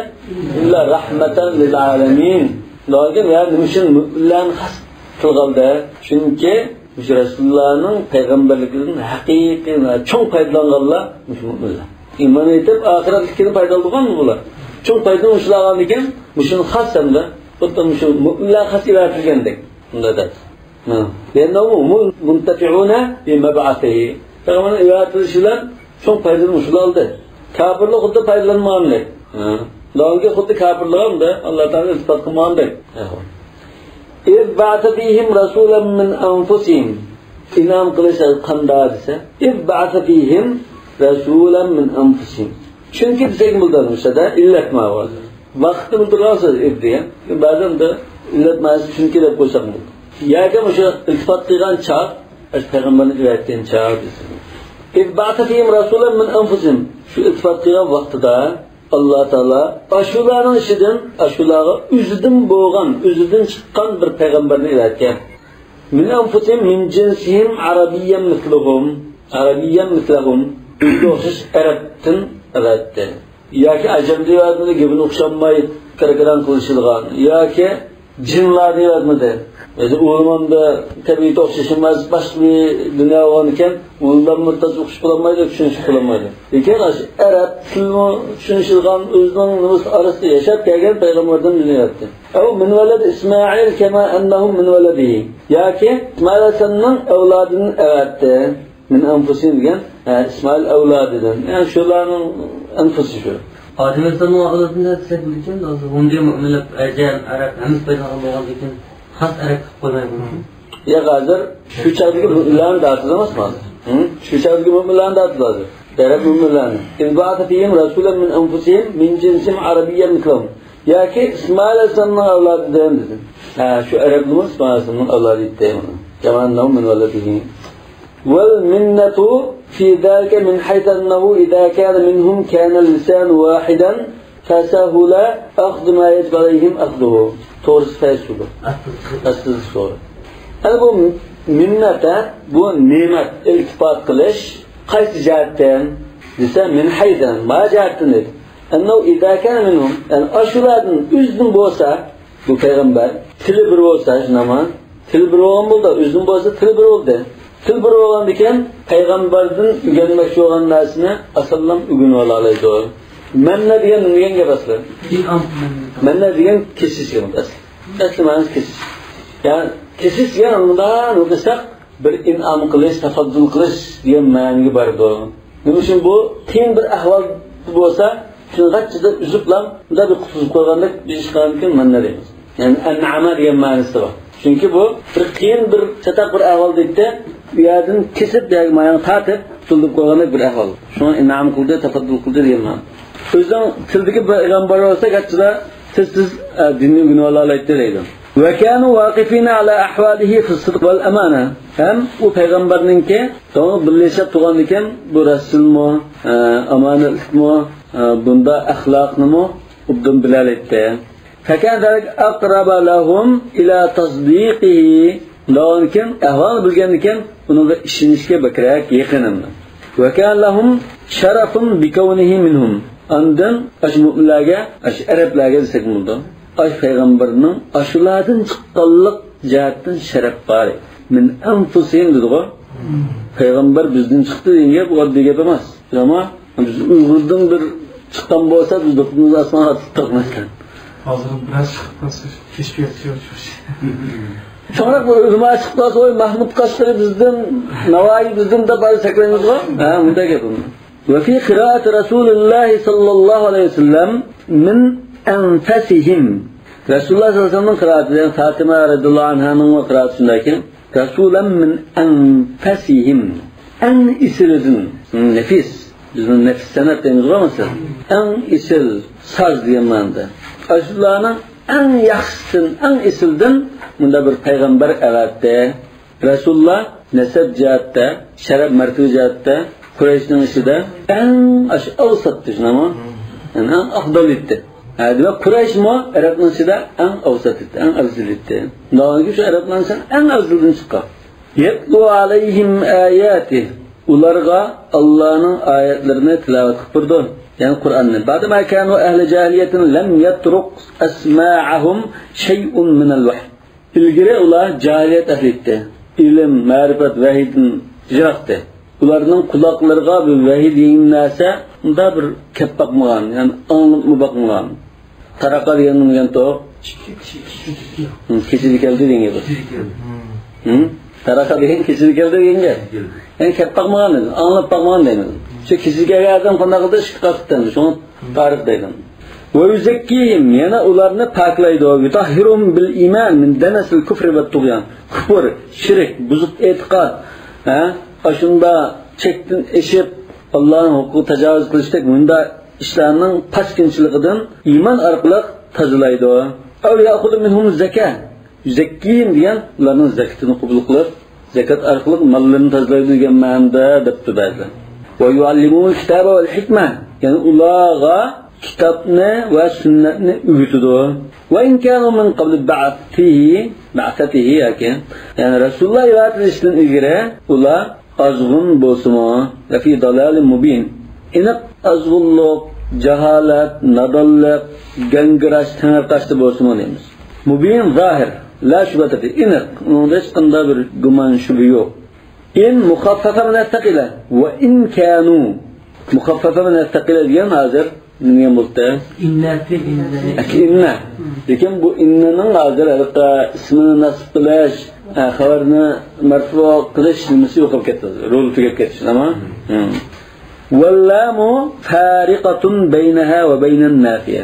إلا رحمة للعالمين. لېكىن يا نېمە ئۈچۈن مۆمىنلەرنى خاس قىلغاندا؟ چۈنكى مۇشۇ رەسۇلۇللانىڭ پەيغەمبەرلىكىدىن ھەقىقىي ۋە چوڭ پايدىلانغانلار مۇشۇ مۆمىنلەر. ئىمان ئېيتىپ، ئاخىرەتلىكىنى پايدىلىنىدىغان بۇلار. چوڭ پايدىنى مۇشۇلار ئالغاندىكىن، مۇشۇنى خاس ھەمدە خۇددى مۇشۇ مۆمىنلەرگە خاس ئېۋەتىلگەندەك. شۇنداق دەپ. ھە. لأنهم هم المنتفعون بمبعثه. پەيغەمبەرنىڭ ئېۋەتىلىشى بىلەن چوڭ پايدىنى مۇشۇلار ئالدى. كاپىرلار خۇددى پايدىلانمىغاندەك. ھە. داۋامكى خۇددى كاپىرلار ھەمدە ئاللا تائالا ئىلتىپات قىلمىغاندەك. ئەھۋال. إذ بعث فيهم رسولا من أنفسهم. ئىنئام قىلىش قانداق دېسە، إذ بعث فيهم رسولا من أنفسهم. چۈنكى دېسەك بولىدۇ، مۇشۇ يەردە ئىللەت مەنىسى بار. ۋاقىتنى بىلدۈرىدىغان سۆز إذ دېگەن. بەزەن بىر ئىللەت مەنىسى چۈنكى دەپ قويساق بولىدۇ. ياكى مۇشۇ ئىلتىپات قىلغان چاغ، ئاشۇ پەيغەمبەرنى ئەۋەتكەن چاغ دېسە. إذ بعث فيهم رسولا من أنفسهم. شۇ ئىلتىپات قىلغان ۋاقتىدا ئاللا تائالا ئاشۇلارنىڭ ئىچىدىن، ئاشۇلارغا ئۆزىدىن بولغان، ئۆزىدىن چىققان بىر پەيغەمبەرنى ئەۋەتكەن. من أنفسهم من جنسهم عربيا مثلهم. عربيا مثلهم. ئۆزىگە ئوخشاش ئەرەبتىن ئەۋەتتى. ياكى ئەجەم دەۋەتمىدى، گېپىنى ئوخشاتماي كىركىرەڭ قىلىشىدىغان. ياكى جىنلاردىن ياراتمىدى. ئۆزى ئۇلىماندا تەبىئىتى ئوخشاش ئەمەس، باشقا بىر دۇنيا بولغان ئىكەن، ئۇلىلارمۇ تاز ئوقۇش قىلالمايدۇ، چۈشىنىش قىلالمايدۇ. لېكىن ئاشۇ ئەرەب تىلىمۇ چۈشىنىشىدىغان، ئۆزىنىڭ نېمىسى ئارىسىدا ياشاپ كەلگەن پەيغەمبەردىن بىزنى ياراتتى. أو من ولد إسماعيل كما أنهم من ولده. ياكى ئىسمائىل ئەلەيھىسسالامنىڭ ئەۋلادىدىن ئەۋەتتى. من أنفسهم دېگەن، ھە، ئىسمائىل ئەۋلادىدىن. يەنى شۇلارنىڭ ئەنفۇسى شۇ. ئادەم ئەلەيھىسسالامنىڭ ئەۋلادىدىن دېسەك بولىدىكەن، ھازىر ھىندى مۆمىنلەر، ئەجەم، ئەرەب ھەممىسى پايدىلانغان بولغاندىكىن خاس ئەرەب قىلىپ قويمايمىز. ياق، ھازىر شۇ چاغدىكى مۆمىنلەرنى دەۋاتىدۇ ئەمەسمۇ ھازىر؟ ھە؟ شۇ چاغدىكى مۆمىنلەرنى دەۋاتىدۇ ھازىر. ئەرەب مۆمىنلەرنى. إذ بعث فيهم رسولا من أنفسهم من جنسهم عربيا مثلهم. ياكى ئىسمائىل ئەلەيھىسسالامنىڭ ئەۋلادىدىن دېدى. ھە، شۇ ئەرەبلىرىمۇ ئىسمائىل ئەلەيھىسسالامنىڭ ئەۋلادى دەيدۇ. كما أنهم من ولده. والمنة في ذلك من حيث أنه إذا كان منهم كان اللسان واحدا فسهل أخذ ما يجب عليهم أخذه. توغرىسى قايسى بۇ؟ ئەسلىدىكى توغرا. ئەنە بۇ مىننەت، ھە؟ بۇ نېمەت، ئىلتىپات قىلىش قايسى جەھەتتىن دېسە، من حيث، ما جەھەتتىن دېدى. أنه إذا كان منهم، يەنى ئاشۇلاردىن ئۆزىدىن بولسا، بۇ پەيغەمبەر تىلى بىر بولسا، شۇنداقمۇ؟ تىلى بىر بولغان بولدى، ئۆزىدىن بولسا تىلى بىر بولدى. تىل بىر بولغاندىكىن پەيغەمبەردىن ئۆگەنمەكچى بولغان نەرسىنى ئاسانلا ئۆگىنىۋالالايدۇ. مەننە دېگەن نېمە دېگەن گەپ ئەسلى؟ ئىنئام. مەننە دېگەن كېسىش دېگەن ئەسلى. ئەسلى مەنىسى كېسىش. يەنى كېسىش دېگەن ئالدىدا نېمە قىلساق، بىر ئىنئام قىلىش، تەفەددۇل قىلىش دېگەن مەنىگە بارىدۇ. نېمە ئۈچۈن بۇ قىيىن بىر ئەھۋال بولسا، شۇنى غاچچىدە ئۈزۈپلا، مۇنداق بىر قۇتۇزۇپ قويغاندەك بىر ئىش قىلغاندىكىن مەننە دەيمىز. يەنى ئەنئامە دېگەن مەنىسى بار. چۈنكى بۇ بىر قىيىن بىر چاتاق بىر ئەھۋال دەيتتى، بۇ يەردىن كېسىپ، ياكى ماياڭ تارتىپ، قۇتۇلدۇرۇپ قويغاندەك بىر ئەھۋال. شۇڭا ئىنئام قىلدى، تەفەددۇل قىلدى دېگەن مەنە. ئۆزىنىڭ تىلدىكى پەيغەمبەر بولسا، غاچچىدە تېز-تېز، ئە، دىننى ئۆگىنىۋالالايتتى دەيدۇ. وكانوا واقفين على أحواله في الصدق والأمانة. ھەم ئۇ پەيغەمبەرنىڭكى داۋاملىق بىللە ياشاپ تۇرغاندىكىن، بۇ رەسۇلمۇ، ئە، ئامانەتلىكمۇ، ئە، بۇنداق ئەخلاقنىمۇ ئوبدان بىلەلەيتتى. فكان ذلك أقرب لهم إلى تصديقه. داۋاملىكىن ئەھۋالنى بىلگەندىكىن، ئۇنىڭغا ئىشىنىشكە بەكرەك يېقىن ئىدى. وكان لهم شرف بكونه منهم. ئاندىن ئاشۇ مۆمىنلەرگە، ئاشۇ ئەرەبلەرگە دېسەك بولىدۇ، ئاشۇ پەيغەمبەرنىڭ ئاشۇلاردىن چىققانلىق جەھەتتىن شەرەپ بار ئىدى. من أنفسهم دېدىغۇ. پەيغەمبەر بىزدىن چىقتى دېگەن گەپ ئۇ ئاددىي گەپ ئەمەس. ئەمما بىز ئۇيغۇردىن بىر چىققان بولسا، بىز دوپپىمىزنى ئاسمانغا ئاتتۇق، مەسىلەن. ھازىر بىراز چىقىپ قالسا، كەشپىياتچى ئوخشاش. شۇڭا بۇ ئۆلىمالار چىقىپ قالسا، ۋاي، مەھمۇد قەشقىرى بىزدىن، ناۋايى بىزدىن دەپ ھازىر سەكرەيمىزغۇ؟ ھە، مۇنداق گەپ. وفي قراءة رسول الله صلى الله عليه وسلم من أنفسهم. رەسۇلۇللاھ سەللەللاھۇ ئەلەيھى ۋەسەللەمنىڭ قىرائىتى، يەنى فاتىمە رەزىياللاھۇ ئەنھانىڭ قىرائىتى شۇنداكى، رسولا من أنفسهم. ئەڭ ئېسىلىدىن، نەفىس. بىزنىڭ نەپىس سەنئەت دەيمىزغۇ، مەسىلەن. ئەڭ ئېسىل ساز دېگەن مەنىدە. ئاشۇلارنىڭ ئەڭ ياخشىسىدىن، ئەڭ ئېسىلدىن مۇنداق بىر پەيغەمبەر ئەۋەتتى. رەسۇلۇللاھ نەسەب جەھەتتە، شەرەپ مەرتىۋە جەھەتتە قۇرەيشنىڭ ئىچىدە ئەڭ ئاش-، ئەۋسەت، شۇنداقمۇ؟ يەنى ئەڭ ئافدال ئىدى. ھە، دېمەك، قۇرەيشمۇ ئەرەبنىڭ ئىچىدە ئەڭ ئەۋسەت ئىدى، ئەڭ ئەۋزەل ئىدى. شۇنداقكى شۇ ئەرەبلەرنىڭ ئىچىدە ئەڭ ئەۋزىلىدىن چىققان. يتلو عليهم آياته. ئۇلارغا ئاللانىڭ ئايەتلىرىنى تىلاۋەت قىلىپ بېرىدۇ. يەنى قۇرئاننى. بعدما كانوا أهل جاهلية لم يطرق أسماعهم شيء من الوحي. ئىلگىرى ئۇلار جاھىلىيەت ئەھلى ئىدى. ئىلىم، مەرىپەت، ۋەھىيدىن يىراقتى. ئۇلارنىڭ قۇلاقلىرىغا بىر ۋەھىي دېگەن نەرسە ئۇنداق بىر كەپ باقمىغان، يەنى ئاڭلىنىپمۇ باقمىغان. تارەقە دېگەننى بىلگەنتۇق؟ ھىم، كېچىدە كەلدى دېگەن گەپ. ھىم؟ تارەقە دېگەن كېچىدە كەلدى دېگەن گەپ. يەنى كەپ باقمىغان دېدى، ئاڭلاپ باقمىغان دەيمەن. شۇ كېچىدە كەلگەن ئادەم قانداق قىلدى؟ ئىشقا قاتتى. شۇڭا تارىخ دەيدۇ. ويزكيهم، يەنە ئۇلارنى پاكلايدۇ. يطهرهم بالإيمان من دنس الكفر والطغيان. كۇپۇر، شىرك، بۇزۇق ئېتىقاد، ھە؟ ئاشۇنداق چەكتىن ئېشىپ، ئاللانىڭ ھوقۇقىغا تاجاۋۇز قىلىشتەك مۇنداق ئىشلارنىڭ پاسكىنىچىلىقىدىن ئىمان ئارقىلىق تازىلايدۇ. أو يأخذ منهم الزكاة. يزكيهم دېگەن ئۇلارنىڭ زەكىتىنى قوبۇل قىلىپ، زەكات ئارقىلىق ماللىرىنى تازىلايدۇ دېگەن مەنىدە دەپتۇ بەزىلەر. ويعلمهم الكتاب والحكمة، يەنى ئۇلارغا كىتابنى ۋە سۈننەتنى ئۆگىتىدۇ. وإن كانوا من قبل بعثته، بعثته ياكى، يەنى رەسۇلۇللاھ ئەۋەتىلىشىدىن ئىلگىرى ئۇلار ئازغۇن بولسىمۇ، لفي ضلال مبين، ئېنىق ئازغۇنلۇق، جاھالەت، نادانلىق، گاڭگىراش، تېڭىرقاشتا بولسىمۇ دەيمىز. مۇبىن زاھىر، لا شۇبھەتە فىھ، ئېنىق، ئۇنىڭدا ھېچقانداق بىر گۇمان، شۈبھە يوق. ئىن مۇخەففەفە مىنەس سەقىلە، ۋە ئىن كانۇ. مۇخەففەفە مىنەس سەقىلە دېگەن ھازىر نېمە بولدى؟ ئىننەسى، ئىننە. ئەكى ئىننە. لېكىن بۇ ئىننىنىڭ ھازىر ھېلىقى ئىسمىنى نەسب قىلىش، ھە، خەۋەرنى مەرفۇ قىلىش نېمىسى يوقاپ كەتتى، رولى تۈگەپ كەتتى، تامام. ۋەللامۇ فارىقەتۇن بەينەھا ۋە بەينەن نافىيە.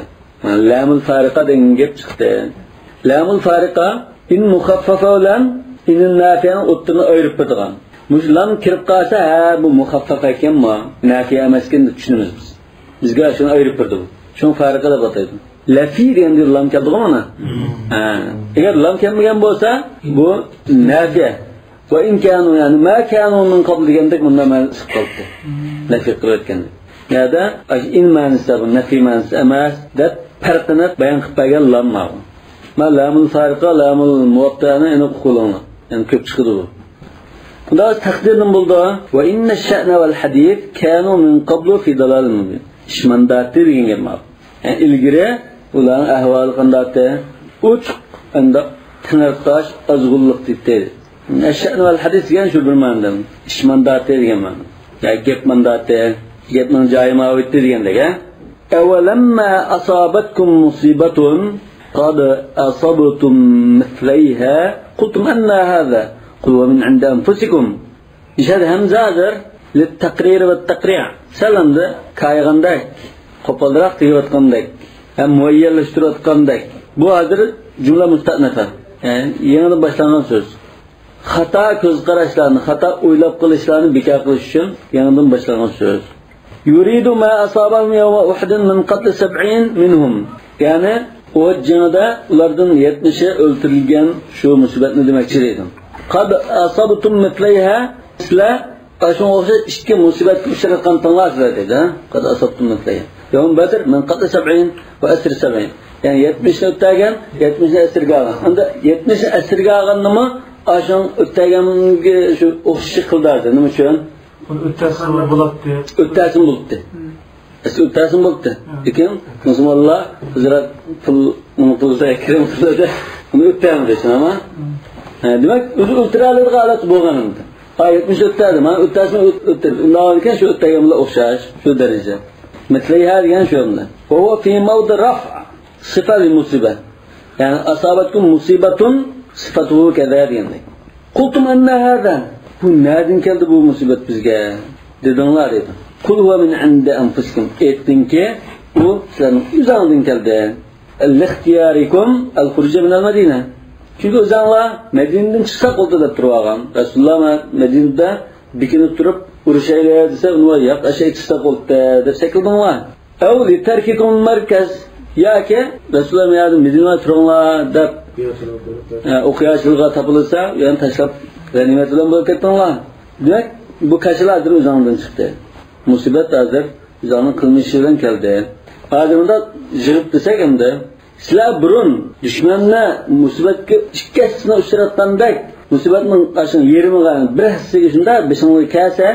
لامۇل فارىقە دېگەن گەپ چىقتى. لامۇل فارىقە ئىن مۇخەففەفە بىلەن ئىنىن نافىيەنىڭ ئوتتۇرىنى ئايرىپ بېرىدىغان. مۇشۇ لام كىرىپ قالسا، ھە، بۇ مۇخەففەفە ئىكەن، بۇ نافىيە ئەمەسكەن دەپ چۈشىنىمىز بىز. بىزگە شۇنى ئايرىپ بېرىدۇ بۇ. شۇڭا فارىقە دەپ ئاتايدۇ. لەفى دېگەندە لام كەلدىغۇ مانا. ھە. ئەگەر لام كەلمىگەن بولسا، بۇ نافىيە. ۋە ئىن كانۇ، يەنى ما كانۇ مىن قابل دېگەندەك مۇنداق مەنىسى چىقىپ قالىدۇ. نەفى قىلىۋەتكەندەك. يەنە ئىن مەنىسى بۇ، نەفى مەنىسى ئەمەس دەپ پەرقىنى بايان قىلىپ بەرگەن لام ماۋۇ. ما لامۇل فارىقە، لامۇل مۇۋەتتەئەنى ئېنىق ئۇقۇلۇڭلار. يەنى كۆپ چىقىدۇ بۇ. بۇندا تەقدىردىن بولىدۇ. ۋە ئىننە شەئنە ۋەل ھەدىس كانۇ مىن قابلۇ فى دالالىن مۇبىن. ئىش مانداتى دېگەن گەپ ماۋۇ. يەنى ئىلگىرى ئۇلارنىڭ ئەھۋالى قانداقتى؟ ئوچۇق، ئانداق تېڭىرقاش، ئازغۇنلۇق دېيتتى. ئەششەئنۇ ۋەل ھەدىس دېگەن شۇ بىر مەنىدە. ئىش مانداتى دېگەن مەنىدە. يا گەپ مانداتى، گەپنىڭ جايى ماۋۇ ئىدى دېگەندەك، ھە؟ أولما أصابتكم مصيبة قد أصبتم مثليها قلتم أنى هذا قل هو من عند أنفسكم. ئىشاد ھەمزە ھازىر لىتتەقرىر ۋەتتەقرىئ. سەل ئەمدى كايىغاندەك، قوپالراق دېيىۋاتقاندەك ھەم مۇئەييەنلەشتۈرۈۋاتقاندەك. بۇ ھازىر جۈملە مۇستەئنەفە. يەنى يېڭىدىن باشلانغان سۆز. خاتا كۆز قاراشلارنى، خاتا ئويلاپ قېلىشلارنى بىكار قىلىش ئۈچۈن يېڭىدىن باشلانغان سۆز. يريد ما أصابهم يوم أحد من قتل سبعين منهم. يەنى ئۇھۇد جېڭىدە ئۇلاردىن يەتمىشى ئۆلتۈرۈلگەن شۇ مۇسىبەتنى دېمەكچى دەيدۇ. قد أصبتم مثليها، سىلەر ئاشۇنىڭغا ئوخشاش ئىككى مۇسىبەتكە ئۇچراتقانتىڭلار سىلەر دەيدۇ، ھە؟ قد أصبتم مثليها يوم بدر من قتل سبعين وأسر سبعين. يەنى يەتمىشنى ئۆلتۈرگەن، يەتمىشنى ئەسىرگە ئالغان. ئەمدى يەتمىشنى ئەسىرگە ئالغاننىمۇ ئاشۇنىڭ ئۆلتۈرگەنگە شۇ ئوخشاش قىلدى ھازىر. نېمە ئۈچۈن؟ بۇنى ئۆلتۈرسە بولاتتى. ئۆلتۈرسە بولاتتى. ئەسلى ئۆلتۈرسە بولاتتى. لېكىن مۇسۇلمانلار ئازراق پۇل نېمە قىلسا، كىرىم قىلسا، بۇنى ئۆلتۈرمىدى، شۇنداقمۇ؟ ھە، دېمەك، ئۆزى ئۆلتۈرەلەيدىغان ھالەت بولغان ئەمدى. ھا، يەتمىش ئۆلتۈردى، مانا ئۆلتۈرسىمۇ ئۆلتۈردى. ئۇنداق ئىكەن، شۇ ئۆلتۈرگەن بىلەن ئوخشاش، شۇ دەرىجە. مىسلىھا دېگەن شۇ يەردە. وهو في موضع رفع صفة للمصيبة. يەنى أصابتكم مصيبة صفته كذا دېگەندەك. قلتم أنى هذا؟ بۇ نەدىن كەلدى بۇ مۇسىبەت بىزگە؟ دېدىڭلار دېدى. قل هو من عند أنفسكم. ئېيتقىنكى، ئۇ سىلەرنىڭ ئۆزۈڭدىن كەلدى. لاختياركم الخروج من المدينة. چۈنكى ئۆزۈڭلار مەدىنىدىن چىقساق بولدى دەپ تۇرۇۋالغان. رەسۇلۇللا مەدىنىدە بېكىنىپ تۇرۇپ، ئۇرۇشايلى دېسە، ئۇنىڭغا ياق، ئاشۇ چىقساق بولدى دەپ سەكلىدىڭلار. أو لترككم المركز، ياكى رەسۇلۇللا مەدىنىدە تۇرۇڭلار دەپ، ئوقيا چىلغا تاپىلسا، يەنە تاشلاپ غەنىيمەت بىلەن بولۇپ كەتتىڭلار. دېمەك، بۇ كاشىلا ھازىر ئۆزۈڭدىن چىقتى. مۇسىبەت ھازىر ئۆزۈڭنىڭ قىلمىشى بىلەن كەلدى. ھازىر مۇنداق يىغىپ دېسەك ئەمدى، سىلەر بۇرۇن دۈشمەننى مۇسىبەتكە ئىككى ھەسسىسىنى ئۇچراتقاندەك، مۇسىبەتنىڭ ئاشۇ يېرىمىغا، بىر ھەسسىسىگە شۇنداق بېشىڭلارغا كەلسە،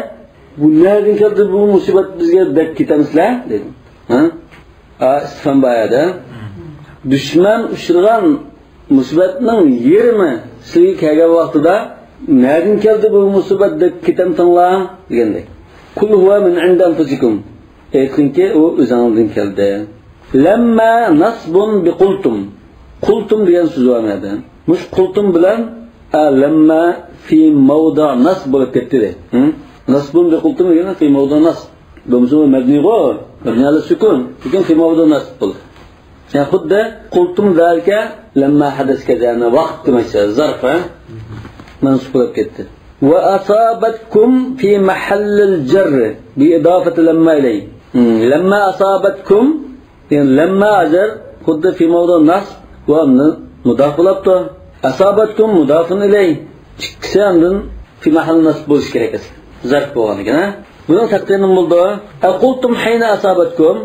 بۇ نەدىن كەلدى بۇ مۇسىبەت بىزگە دەپ كېتەمسىلەر؟ دېدى. ھە؟ ئا، ئىستىفھام بار يەردە. دۈشمەن ئۇچرىغان مۇسىبەتنىڭ يېرىمى سىزگە كەلگەن ۋاقتىدا، نەدىن كەلدى بۇ مۇسىبەت دەپ كېتەمتىڭلار؟ دېگەندەك. قل هو من عند أنفسكم. ئېيتقىنكى، ئۇ ئۆزۈڭدىن كەلدى. لما نصب بقلتم. قلتم دېگەن سۆز بار مۇ يەردە. مۇشۇ قلتم بىلەن، ئە، لما في موضع نصب بولۇپ كەتتى دەيدۇ. ھە؟ نصب بقلتم دېگەن في موضع نصب. بولمىسا ئۇ مەبنىيغۇ، مەبنىي ئەلە سۈكۈن. لېكىن في موضع نصب بولدى. يەنى خۇددى قلتم ذلك لما حدث كذا، يەنى ۋاقىت دېمەكچى، زەرپ، ھە؟ مەنسۇب بولۇپ كەتتى. وأصابتكم في محل الجر بإضافة لما إليه. ھىم، لما أصابتكم، يەنى لما ھازىر خۇددى في موضع نصب ۋە مۇداف بولاپتۇ. أصابتكم مۇدافۇن ئىلەيھ. ئىككىسى ئاندىن في محل نصب بولۇشى كېرەك ئەسلى. زەرپ بولغان ئىكەن، ھە؟ بۇنىڭ تەقدىرى نېمە بولىدۇ؟ أقلتم حين أصابتكم.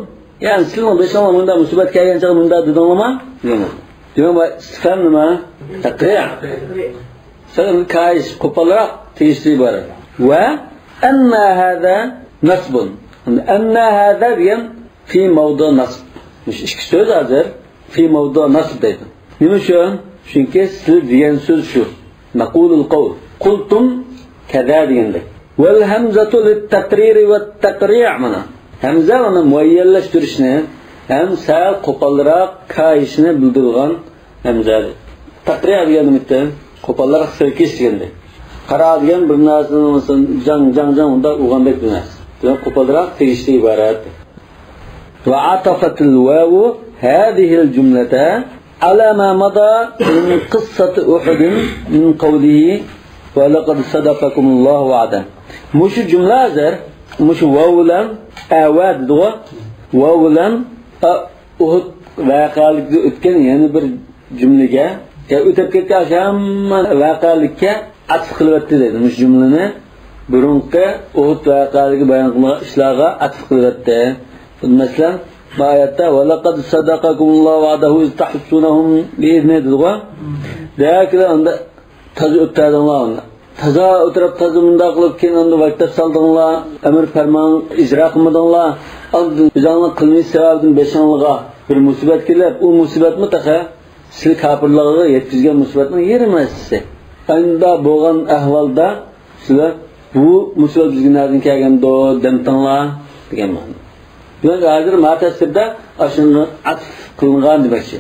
يەنى سىلىنىڭ بېشىڭلارغا مۇنداق مۇسىبەت كەلگەن چاغدا مۇنداق دېدىڭلارمۇ؟ دېمەڭ. دېمەك، بۇ ئىستىفھام نېمە؟ تەقرىر. سەل كايىش، قوپالراق، تېگىشلىك ئىبارەت. ۋە أنى هذا نصب. ئەنى ھازا دېگەن في موضع نصب. مۇشۇ ئىككى سۆز ھازىر في موضع نصب دەيدۇ. نېمە ئۈچۈن؟ چۈنكى سىز دېگەن سۆز شۇ. مەقۇلۇل قەۋل. قۇلتۇم كەزا دېگەندەك. ۋەل ھەمزەتۇ لىتتەقرىرى ۋەتتەقرىئ مانا. ھەمزە مانا مۇئەييەنلەشتۈرۈشنى ھەم سەل قوپالراق كايىشنى بىلدۈرىدىغان ھەمزە. تەقرىئ دېگەن نېمىتى؟ قوپالراق سىلكىش دېگەندەك. قارا دېگەن بىر نەرسىنى، مەسىلەن، جاڭ، جاڭ، جاڭ، مۇنداق ئۇرغاندەك بىر نەرسە. دېمەك، قوپالراق تېگىشتىن ئىبارەت. وعطفت الواو هذه الجملة على ما مضى من قصة أحد من قوله ولقد صدقكم الله وعده. مۇشۇ جۈملە ھازىر، مۇشۇ ۋاۋ بىلەن، ئەۋە دېدىغۇ، ۋاۋ بىلەن، ئە، ئۇھۇد ۋەقەلىكىدە ئۆتكەن يەنە بىر جۈملىگە، يا ئۆتۈپ كەتكەن ئاشۇ ھەممە ۋەقەلىككە ئەتىپ قىلىۋەتتى دەيدۇ. مۇشۇ جۈملىنى بۇرۇنقى ئۇھۇد ۋەقەلىكى بايان قىلغان ئىشلارغا ئەتىپ قىلىۋەتتى. مەسىلەن، بۇ ئايەتتە، ولقد صدقكم الله وعده إذ تحسونهم بإذنه دېدىغۇ. دەرھال ئاندا تازا ئۆتتۈردۈڭلار ئۇنى. تازا ئولتۇرۇپ، تازا مۇنداق قىلىپ، كېيىن ئاندىن ۋاكتاپ سالدىڭلار، ئەمر پەرمان ئىجرا قىلمىدىڭلار. ئاندىن ئۆزۈڭلار قىلمىش سەۋەبىدىن بېشىڭلارغا بىر مۇسىبەت كېلىپ، ئۇ مۇسىبەتمۇ تېخى سىلى كاپىرلارغا يەتكۈزگەن مۇسىبەتنىڭ يېرىم ھەسسىسى. ئەندە بولغان ئەھۋالدا سىلەر بۇ مۇسىبەت بىزگە نەدىن كەلگەندۇ دەمتىڭلار دېگەن مەنىدە. دېمەك، ھازىر ما تەپسىردە ئاشۇنى ئەتىپ قىلىنغان دېمەكچى.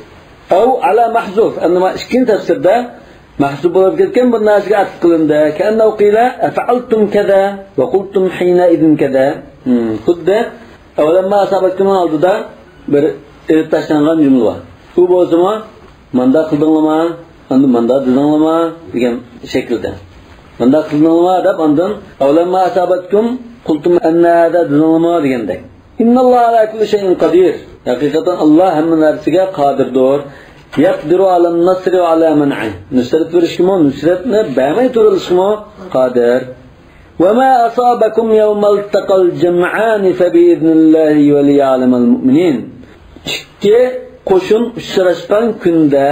ئەۋ ئەلا مەھزۇف، ئەمدى ما ئىككىنچى تەپسىردە مەھزۇپ بولۇپ كەتكەن بىر نەرسىگە ئەتىپ قىلىندى. كەئەننەھۇ قىلە ئەفەئەلتۇم كەزا ۋە قۇلتۇم ھىينەئىزىن كەزا. ھىم، خۇددى ئەۋلەمما ئەسابەتكۇمنىڭ ئالدىدا بىر ئېلىپ تاشلانغان جۈملە بار. ئۇ بولسىمۇ، مانداق قىلدىڭلارمۇ، ئاندىن مانداق دېدىڭلارمۇ دېگەن شەكىلدە. مانداق قىلدىڭلارمۇ دەپ، ئاندىن ئەۋلەمما ئەسابەتكۇم قۇلتۇم ئەننە ھازا دېدىڭلارمۇ دېگەندەك. ئىنناللاھە ئەلا كۇللى شەيئىن قەدىر. ھەقىقەتەن ئاللا ھەممە نەرسىگە قادىردۇر. يەقدىرۇ ئالەن نەسرى ۋە ئالا مەنئى. نۇسرەت بېرىشكىمۇ، نۇسرەتنى بەرمەي تۇرۇلۇشقىمۇ قادىر. وما أصابكم يوم التقى الجمعان فبإذن الله وليعلم المؤمنين. ئىككى قوشۇن ئۇچراشقان كۈندە،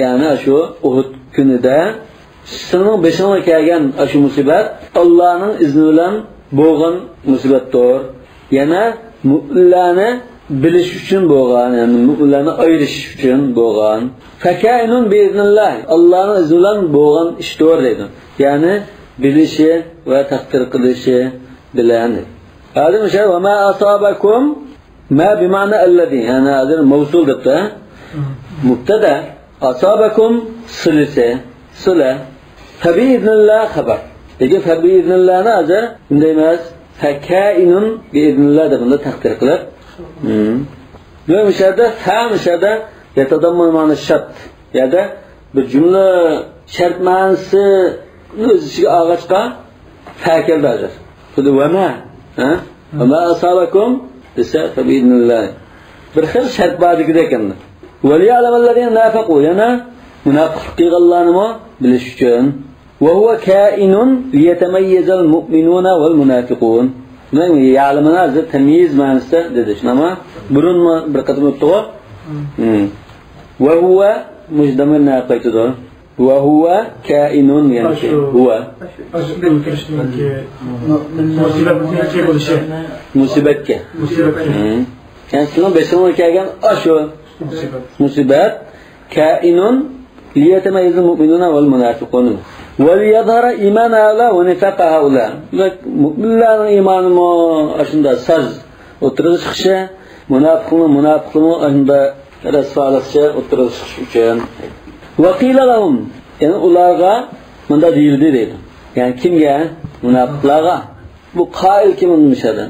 يەنى شۇ ئۇھۇد كۈنىدە سىزنىڭ بېشىڭلارغا كەلگەن ئاشۇ مۇسىبەت ئاللانىڭ ئىزنى بىلەن بولغان مۇسىبەتتۇر. يەنە مۆمىنلەرنى بىلىش ئۈچۈن بولغان، يەنى مۆمىنلەرنى ئايرىش ئۈچۈن بولغان. فكائن بإذن الله، ئاللانىڭ ئىزنى بىلەن بولغان ئىشتۇر دەيدۇ. يەنى بىلىشى ۋە تەقدىر قىلىشى بىلەن. ھازىر مۇشۇ، وما أصابكم ما بمعنى الذي، يەنى ھازىر مەۋسۇل دەپتۇ، ھە؟ مۇبتەدا، ئاسابەكۇم سىلىسى، سىلە، فەبىئىزنىللا خەۋەر. لېكىن فەبىئىزنىللانى ھازىر بۇنداق ئەمەس، فەكائىنۇن بىئىزنىللا دەپ بۇندا تەقدىر قىلىپ. ھىم. بۇ مۇشەددە، فە مۇشەددە، يەتەزەممەنۇ مەنە شەرت. يەردە بىر جۈملە شەرت مەنىسىنى ئۆز ئىچىگە ئالغاچقا، فە كەلدى ھازىر. خۇددى ۋەمە، ھە؟ ۋەمە ئاسابەكۇم دېسە، فەبىئىزنىللا. بىر خىل شەرت بار دېگۈدەك ئەمدى. ۋەلىيەلەمەللەزىنە نافەقۇ، يەنە مۇناپىقلىق قىلغانلارنىمۇ بىلىش ئۈچۈن. ۋەھۇۋە كائىنۇن لىيەتەمەييەزەل مۇئمىنۇنە ۋەل مۇنافىقۇن. دېمەك، يەلىمىنى ھازىر تەميىز مەنىسىدە دېدى، شۇنداقمۇ؟ بۇرۇنمۇ بىر قېتىم ئۆتتىغۇ؟ ھىم. ۋەھۇۋە، مۇشۇ دامىر نەگە قايتىدۇ؟ ۋەھۇۋە كائىنۇن دېگەن ئاشۇ. ھۇۋە. ئاشۇ ئۆلتۈرۈشنىڭكى مۇسىبەتنىڭكى بولۇشى. مۇسىبەتكە. مۇسىبەتكە. ھىم. يەنى سىزنىڭ بېشىڭىزغا كەلگەن ئاشۇ مۇسىبەت. مۇسىبەت. كائىنۇن لىيەتەمەييەزەل مۇئمىنۇنە ۋەل مۇنافىقۇن. ۋەلىيەزھەرە ئىمان ھەئۇلا ۋە نىفاق ھەئۇلا. دېمەك، مۇئمىنلارنىڭ ئىمانىمۇ ئاشۇنداق ساز ئوتتۇرىغا چىقىشى، مۇناپىقنىڭ مۇناپىقلىقىمۇ ئاشۇنداق رەسۋالىقچە ئوتتۇرىغا چىقىش ئۈچۈن. ۋەقىلە لەھۇم، يەنى ئۇلارغا مۇنداق دېيىلدى دەيدۇ. يەنى كىمگە؟ مۇناپىقلارغا. بۇ قائىل كىم مۇشۇ يەردە؟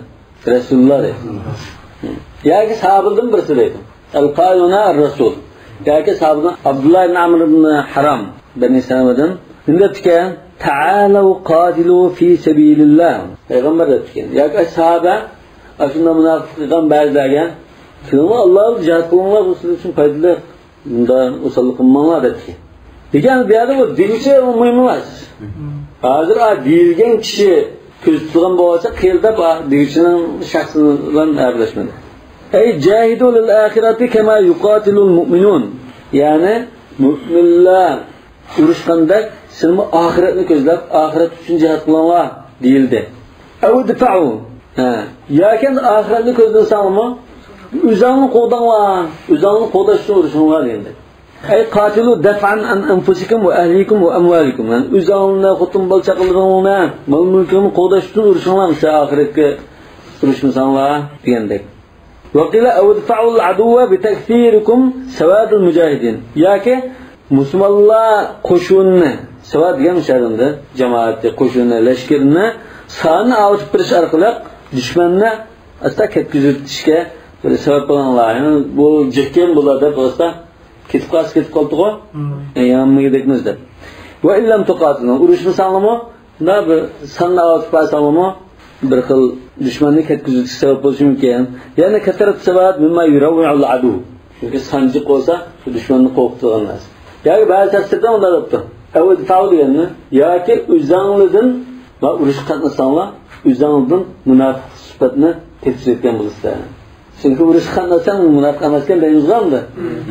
رەسۇلۇللا دەيدۇ. ياكى ساھابىدىن بىرسى دەيدۇ. ئەل قائىلۇ ھۇنا ئەر رەسۇل. ياكى ساھابىدىن ئابدۇللا ئىبن ئەمر ئىبن ھارام، بەنى سەلەمىدىن. نېمە دەپتىكەن؟ تەئالەۋ قاتىلۇ فى سەبىلىللا. پەيغەمبەر دەپتىكەن. ياكى ساھابە ئاشۇنداق مۇناپىقلىق قىلغان بەزىلەرگە، كېلىڭلار، ئاللا يولىدا جىھاد قىلىڭلار، بۇ سىلەر ئۈچۈن پايدىلىق. بۇندا ئوساللىق قىلماڭلار دەپتىكەن. لېكىن بۇ يەردە بۇ دېگۈچى مۇھىم ئەمەس. ھازىر ئا دېيىلگەن كىشى كۆزدە تۇتۇلغان بولغاچقا، قېيىل دەپ ئا دېگۈچىنىڭ شەخسى بىلەن ئەپلەشمىدى. ئەي جاھىدۇ لىل ئاخىرەتى كەما يۇقاتىلۇل مۇئمىنۇن. يەنى مۇئمىنلار ئۇرۇشقاندەك، سىلىمۇ ئاخىرەتنى كۆزلەپ، ئاخىرەت ئۈچۈن جىھاد قىلىڭلار دېيىلدى. ئەۋ ئىدفەئۇ. ھە. ياكى ئاخىرەتنى كۆزلىسەڭلارمۇ، ئۆزۈڭلارنى قوغداڭلار، ئۆزۈڭلارنى قوغداش ئۈچۈن ئۇرۇشۇڭلار دېيىلدى. ئەي قاتىلۇ دەفئەن ئەن ئەنفۇسىكۇم ۋە ئەھلىكۇم ۋە ئەمۋالىكۇم. يەنى ئۆزۈڭلارنى، خوتۇن بالا چاقىلىرىڭلارنى، مال مۈلكىڭلارنى قوغداش ئۈچۈن ئۇرۇشۇڭلار، مىسال ئاخىرەتكە ئۇرۇشمىساڭلار دېگەندەك. ۋەقىلە ئەۋدفەئۇل ئەدۇۋۋە بىتەكسىرىكۇم سەۋادىل مۇجاھىدىن. ياكى مۇسۇلمانلار قوشۇنىنى، سەۋاد دېگەن مۇشۇ ئادەمدە جامائەتنى، قوشۇنىنى، لەشكىرىنى سانىنى ئاۋۇتۇپ بېرىش ئارقىلىق دۈشمەننى ئاستا كەتكۈزۈۋېتىشكە بىر سەۋەب بولۇڭلار. يەنى بۇ جېكىم بۇلار دەپ ئاستا كېتىپ قالسا كېتىپ قالدىغۇ. ھىم. يەنى يامان دېگۈدەكمىز دەپ. ۋە ئىللەم تۇقاتىلۇ، ئۇرۇشمىساڭلارمۇ، مۇنداق بىر ساننى ئاۋۇتۇپ قالساڭلارمۇ، بىر خىل دۈشمەننى كەتكۈزۈۋېتىشكە سەۋەب بولۇشى مۇمكىن. يەنى كەسرەت سەۋەد مىمما يۇرەۋۋىئۇل ئەدۇۋ. چۈنكى سان جىق بولسا، شۇ دۈشمەننى قورقۇتىدىغان نەرسە. ياكى بەزى تەپسىردە مۇنداق دەپتۇ. ئەۋ ئىدفەئۇ دېگەننى، ياكى ئۆزۈڭلىدىن ۋە ئۇرۇشقا قاتنىساڭلار، ئۆزۈڭلىدىن مۇناپىق سۈپەتنى تېپىپ يەتكەن بولىسىلەر. چۈنكى ئۇرۇشقا قاتناشساڭ مۇناپىق ئەمەسكەن دەيمىزغۇ ئەمدى.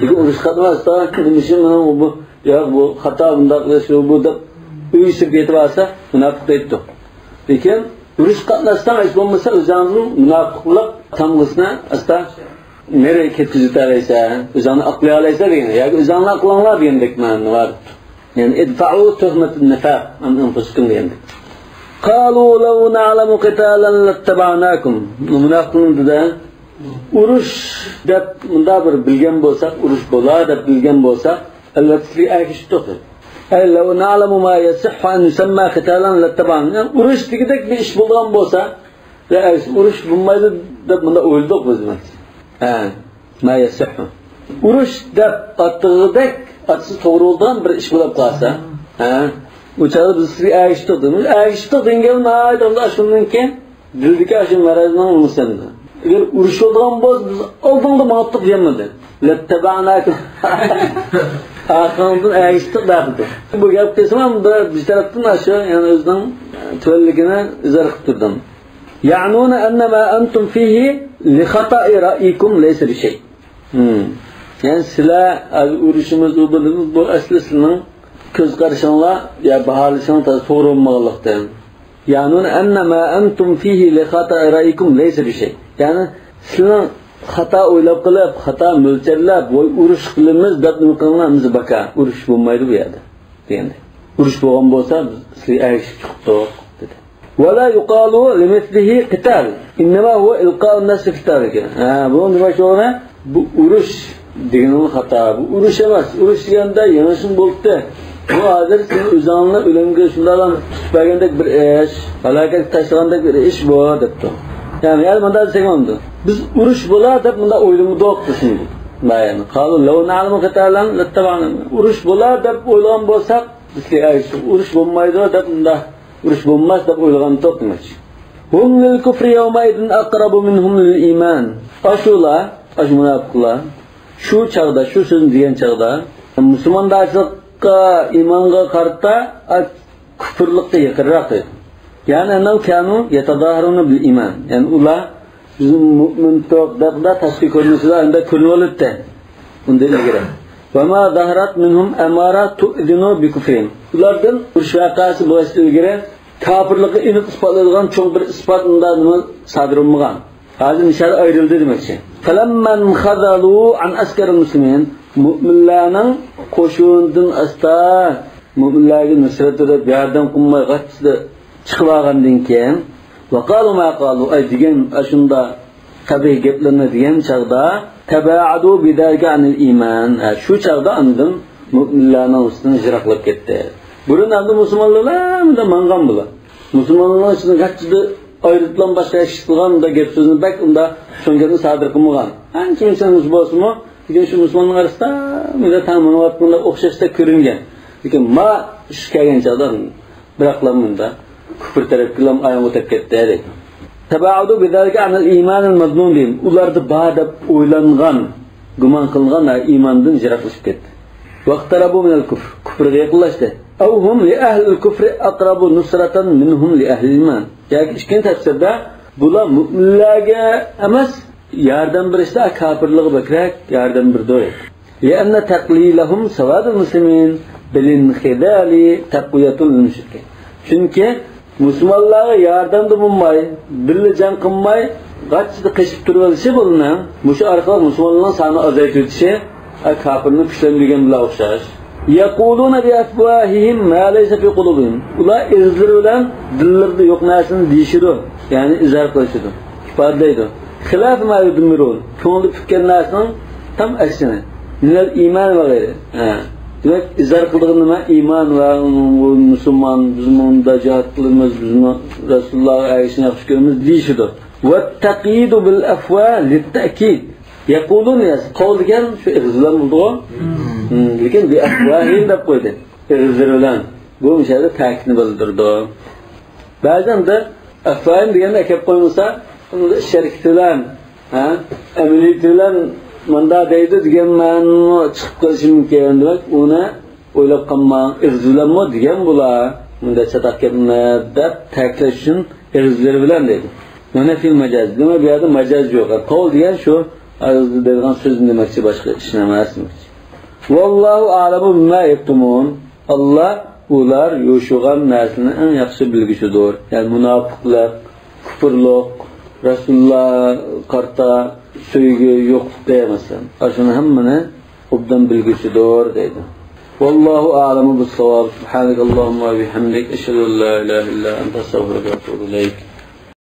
لېكىن ئۇرۇشقا قاتنىماستىن، نېمە ئىشى مېنىڭ بۇ، ياق بۇ خاتا، بۇنداق قىلىش، بۇ، بۇ دەپ ئۆي ئىچىگە كېتىۋالسا مۇناپىق دەيدۇ. لېكىن ئۇرۇشقا قاتناشساڭ، ھېچ بولمىسا ئۆزۈڭدىن مۇناپىقلىق تامغىسىنى ئاستا نېرى كەتكۈزۈۋېتەلەيسەن، ئۆزۈڭنى ئاقلىيالايسەن دېگەن. ياكى ئۆزۈڭلار ئاقلاڭلار دېگەندەك مەنىدە بار. يەنى ئىدفەئۇ تۇھمەتىن نىفاق ئەن ئەنفۇسىكۇم دېگەندەك. قالوا لو نعلم قتالا لاتبعناكم. مۇناپىقلار دېدى، ئۇرۇش دەپ مۇنداق بىر بىلگەن بولساق، ئۇرۇش بولار دەپ بىلگەن بولساق، ئەلۋەتتە سىزگە ئەگىشىپ تۇردۇق. ئەي لو نعلم ما يصح أن يسمى قتالا لاتبعنا. يەنى ئۇرۇش دېگۈدەك بىر ئىش بولىدىغان بولسا، يا ئەگىشىپ ئۇرۇش بولمايدۇ دەپ مۇنداق ئويلىدۇق بىز دېمەكچى. ھە، ما يصح. ئۇرۇش دەپ ئاتىغۇدەك ئاتسا توغرا بولىدىغان بىر ئىش بولۇپ قالسا، ھە، ئۇ چاغدا بىز سىزگە ئەگىشىپ تۇردۇق. ئەگىشىپ تۇردۇق دېگەن گەپ ناھايىتى ئاشۇندىن كېيىن دىلدىكى ئاشۇ مەرەزنىڭ نېمىسى ئەمدى. ئەگەر ئۇرۇش بولىدىغان بولسا، بىز ئالدىڭدا ماڭاتتۇق دېيەلمىدى. لاتبعناكم. ئارقىڭدىن ئەگىشتۇق دەپتۇ. بۇ گەپ قىلسىمۇ بىر، بىر تەرەپتىن ئاشۇ، يەنى ئۆزىنىڭ تۆۋەنلىكىنى ئىزھار قىلىپ تۇردۇم. يعنون أن ما أنتم فيه لخطأ رأيكم ليس بشيء. ھىم. يەنى سىلەر ھازىر ئۇرۇشىمىز، ئۇ بۇ، بۇ ئەسلى سىلىنىڭ كۆز قارىشىڭلار يا باھالىشىڭ تازا توغرا بولمىغانلىقتىن. يعنون أن ما أنتم فيه لخطأ رأيكم ليس بشيء. يەنى سىلىنىڭ خاتا ئويلاپ قېلىپ، خاتا مۆلچەرلەپ، ۋاي ئۇرۇش قىلىمىز دەپ نېمە قىلىڭلار، ھەممىسى بىكار. ئۇرۇش بولمايدۇ بۇ يەردە دېگەندەك. ئۇرۇش بولغان بولسا بىز سىلەرگە ئەگىشىپ چىقىپتۇق دېدى. ولا يقال لمثله قتال، إنما هو إلقاء الناس في التهلكة. ھە، بۇ نېمە شۇ؟ بۇ ئۇرۇش دېگىنىڭ خاتا. بۇ ئۇرۇش ئەمەس. ئۇرۇش دېگەندە يېڭىشىڭ بولدى. بۇ ھازىر سېنى ئۆزۈڭنى ئۆلۈمگە شۇنداق تۇتۇپ بەرگەندەك بىر ئىش، ھالاكەتكە تاشلىغاندەك بىر ئىش بۇ، دەپتۇ. يەنى، يەنى مۇنداق دېسەك بولىدۇ. بىز ئۇرۇش بولا دەپ مۇنداق ئويلىمىدۇق دېسۇن. يەنى، قالوا لو نعلم قتالا لاتبعناكم. ئۇرۇش بولا دەپ ئويلىغان بولساق، بىزگە ئۇرۇش بولمايدۇ دەپ مۇنداق، ئۇرۇش بولماس دەپ ئويلىغان يوق دېمەكچى. هم للكفر يومئذ أقرب منهم للإيمان. ئاشۇلار، ئاشۇ مۇناپىقلار شۇ چاغدا، شۇ سۆزنى دېگەن چاغدا، مۇسۇلماندارچىلىققا، ئىمانغا قارىتا، ئا، كۇپۇرلۇققا يېقىنراق دەيدۇ. يەنى أنهم كانوا يتظاهرون بالإيمان. يەنى ئۇلار بىز مۇئمىنتۇق دەپ تاشقى كۆرۈنۈشىدە ئەندە كۆرۈنۈۋالاتتى. ئۇندىن ئىلگىرى. وما ظهرت منهم أمارة تؤذن بكفرهم. ئۇلاردىن ئۇرۇش ۋەقەسى بولۇشتىن ئىلگىرى كاپىرلىققا ئېنىق ئىسپاتلايدىغان چوڭ بىر ئىسپات ئۇنداق نېمە سادىر بولمىغان. ھازىر نىشان ئايرىلدى دېمەكچى. فلما انخذلوا عن عسكر المسلمين، مۇئمىنلارنىڭ قوشۇنىدىن ئاستا مۇئمىنلارغا نۇسرەت بېرىپ ياردەم قىلماي غاچچىدا چىقىۋالغاندىن كېيىن، وقالوا ما قالوا، ئاي دېگەن ئاشۇنداق قەبىھ گەپلىرىنى دېگەن چاغدا، تباعدوا بذلك عن الإيمان. ھە، شۇ چاغدا ئاندىن مۇئمىنلارنىڭ ئۈستىدىن يىراقلاپ كەتتى. بۇرۇن ئاندىن مۇسۇلمانلار بىلەن مۇنداق ماڭغان بۇلار. مۇسۇلمانلارنىڭ ئىچىدە غەچچىدە ئايرىلىپلا باشقا ئىش قىلغان، ئۇنداق گەپ سۆزنى بەك ئۇنداق چوڭ گەپنى سادىر قىلمىغان. ئانچە مۇنچە بولسىمۇ، لېكىن شۇ مۇسۇلمانلارنىڭ ئارىسىدا مۇنداق تەڭ مېڭىۋاتقانلار ئوخشاشلا كۆرۈنگەن. لېكىن ما ئىش كەلگەن چاغدا بىراقلا مۇنداق كۇفر تەرەپكىلا ئاياغ ئۆتۈپ كەتتى دەيدۇ. تباعدوا بذلك عن الإيمان المظنون بهم. ئۇلاردا بار دەپ ئويلانغان، گۇمان قىلغان ئىماندىن يىراقلىشىپ كەتتى. واقتربوا من الكفر. كۇفرغا يېقىنلاشتى. أو هم لأهل الكفر أقرب نصرة منهم لأهل الإيمان. ياكى ئىككىنچى تەپسىردە بۇلار مۇئمىنلارغا ئەمەس، ياردەم بېرىشتە كاپىرلارغا بەكرەك ياردەم بېرىدۇ. لأن تقليلهم سواد المسلمين بالانخذال تقوية للمشركين. چۈنكى مۇسۇلمانلارغا ياردەمدە بولماي، بىللە جەڭ قىلماي، غاچچىدا قېچىپ تۇرۇۋېلىشى بۇلارنىڭ، مۇشۇ ئارقىلىق مۇسۇلمانلارنىڭ سانىنى ئازايتىۋېتىشى، ئە، كاپىرنى كۈچلەندۈرگەن بىلەن ئوخشاش. يقولون بأفواههم ما ليس في قلوبهم. ئۇلار ئېغىزلىرى بىلەن دىللىرىدا يوق نەرسىنى دېيىشىدۇ، يەنى ئىزھار قىلىشىدۇ، ئىپادىلەيدۇ. خلاف ما يضمرون، كۆڭلىدە پۈتكەن نەرسىنىڭ تام ئەكسىنى. من الإيمان وغيره. ھە. دېمەك، ئىزھار قىلىدىغان نېمە؟ ئىمان ۋە مۇسۇلمان، بىز مۇندا جىھاد قىلىمىز، بىز رەسۇلۇللاھقا ئەگىشىشنى ياخشى كۆرىمىز دېيىشىدۇ. والتقييد بالأفواه للتأكيد. يقولون، قول دېگەن شۇ ئېغىز بىلەن بولىدىغۇ. ھىم، لېكىن بأفواههم دەپ قويدى. ئېغىزلىرى بىلەن. بۇ مۇشۇ يەردە تەكىتنى بىلدۈرىدۇ. بەزەندە ئەفۋاھىم دېگەننى ئەكەپ قويمىسا، ئۇنىڭدا ئىش ھەرىكىتى بىلەن، ھە، ئەمەلىيىتى بىلەن مۇنداق دەيدۇ دېگەن مەنىمۇ چىقىپ قېلىشى مۇمكىن. دېمەك، ئۇنى ئويلاپ قالماڭ، ئېغىز بىلەنمۇ دېگەن بۇلار مۇنداق چاتاق گەپنى دەپ تەكىتلەش ئۈچۈن ئېغىزلىرى بىلەن دەيدۇ. ونفي المجاز. دېمەك، بۇ يەردە مەجاز يوق. قول دېگەن شۇ ئېغىزدا دەيدىغان سۆزنى دېمەكچى، باشقا ئىشنى ئەمەس دېمەكچى. والله أعلم بما يكتمون. ئاللا ئۇلار يوشۇرغان نەرسىنى ئەڭ ياخشى بىلگۈچىدۇر. يەنى مۇناپىقلىق، كۇپۇرلۇق، رەسۇلۇللاھقا قارىتا سۆيگۈ يوقلۇقى، مەسىلەن. ئاشۇنى ھەممىنى ئوبدان بىلگۈچىدۇر دەيدۇ. والله أعلم بالصواب. سبحانك اللهم وبحمدك، أشهد أن لا إله إلا أنت، أستغفرك وأتوب إليك.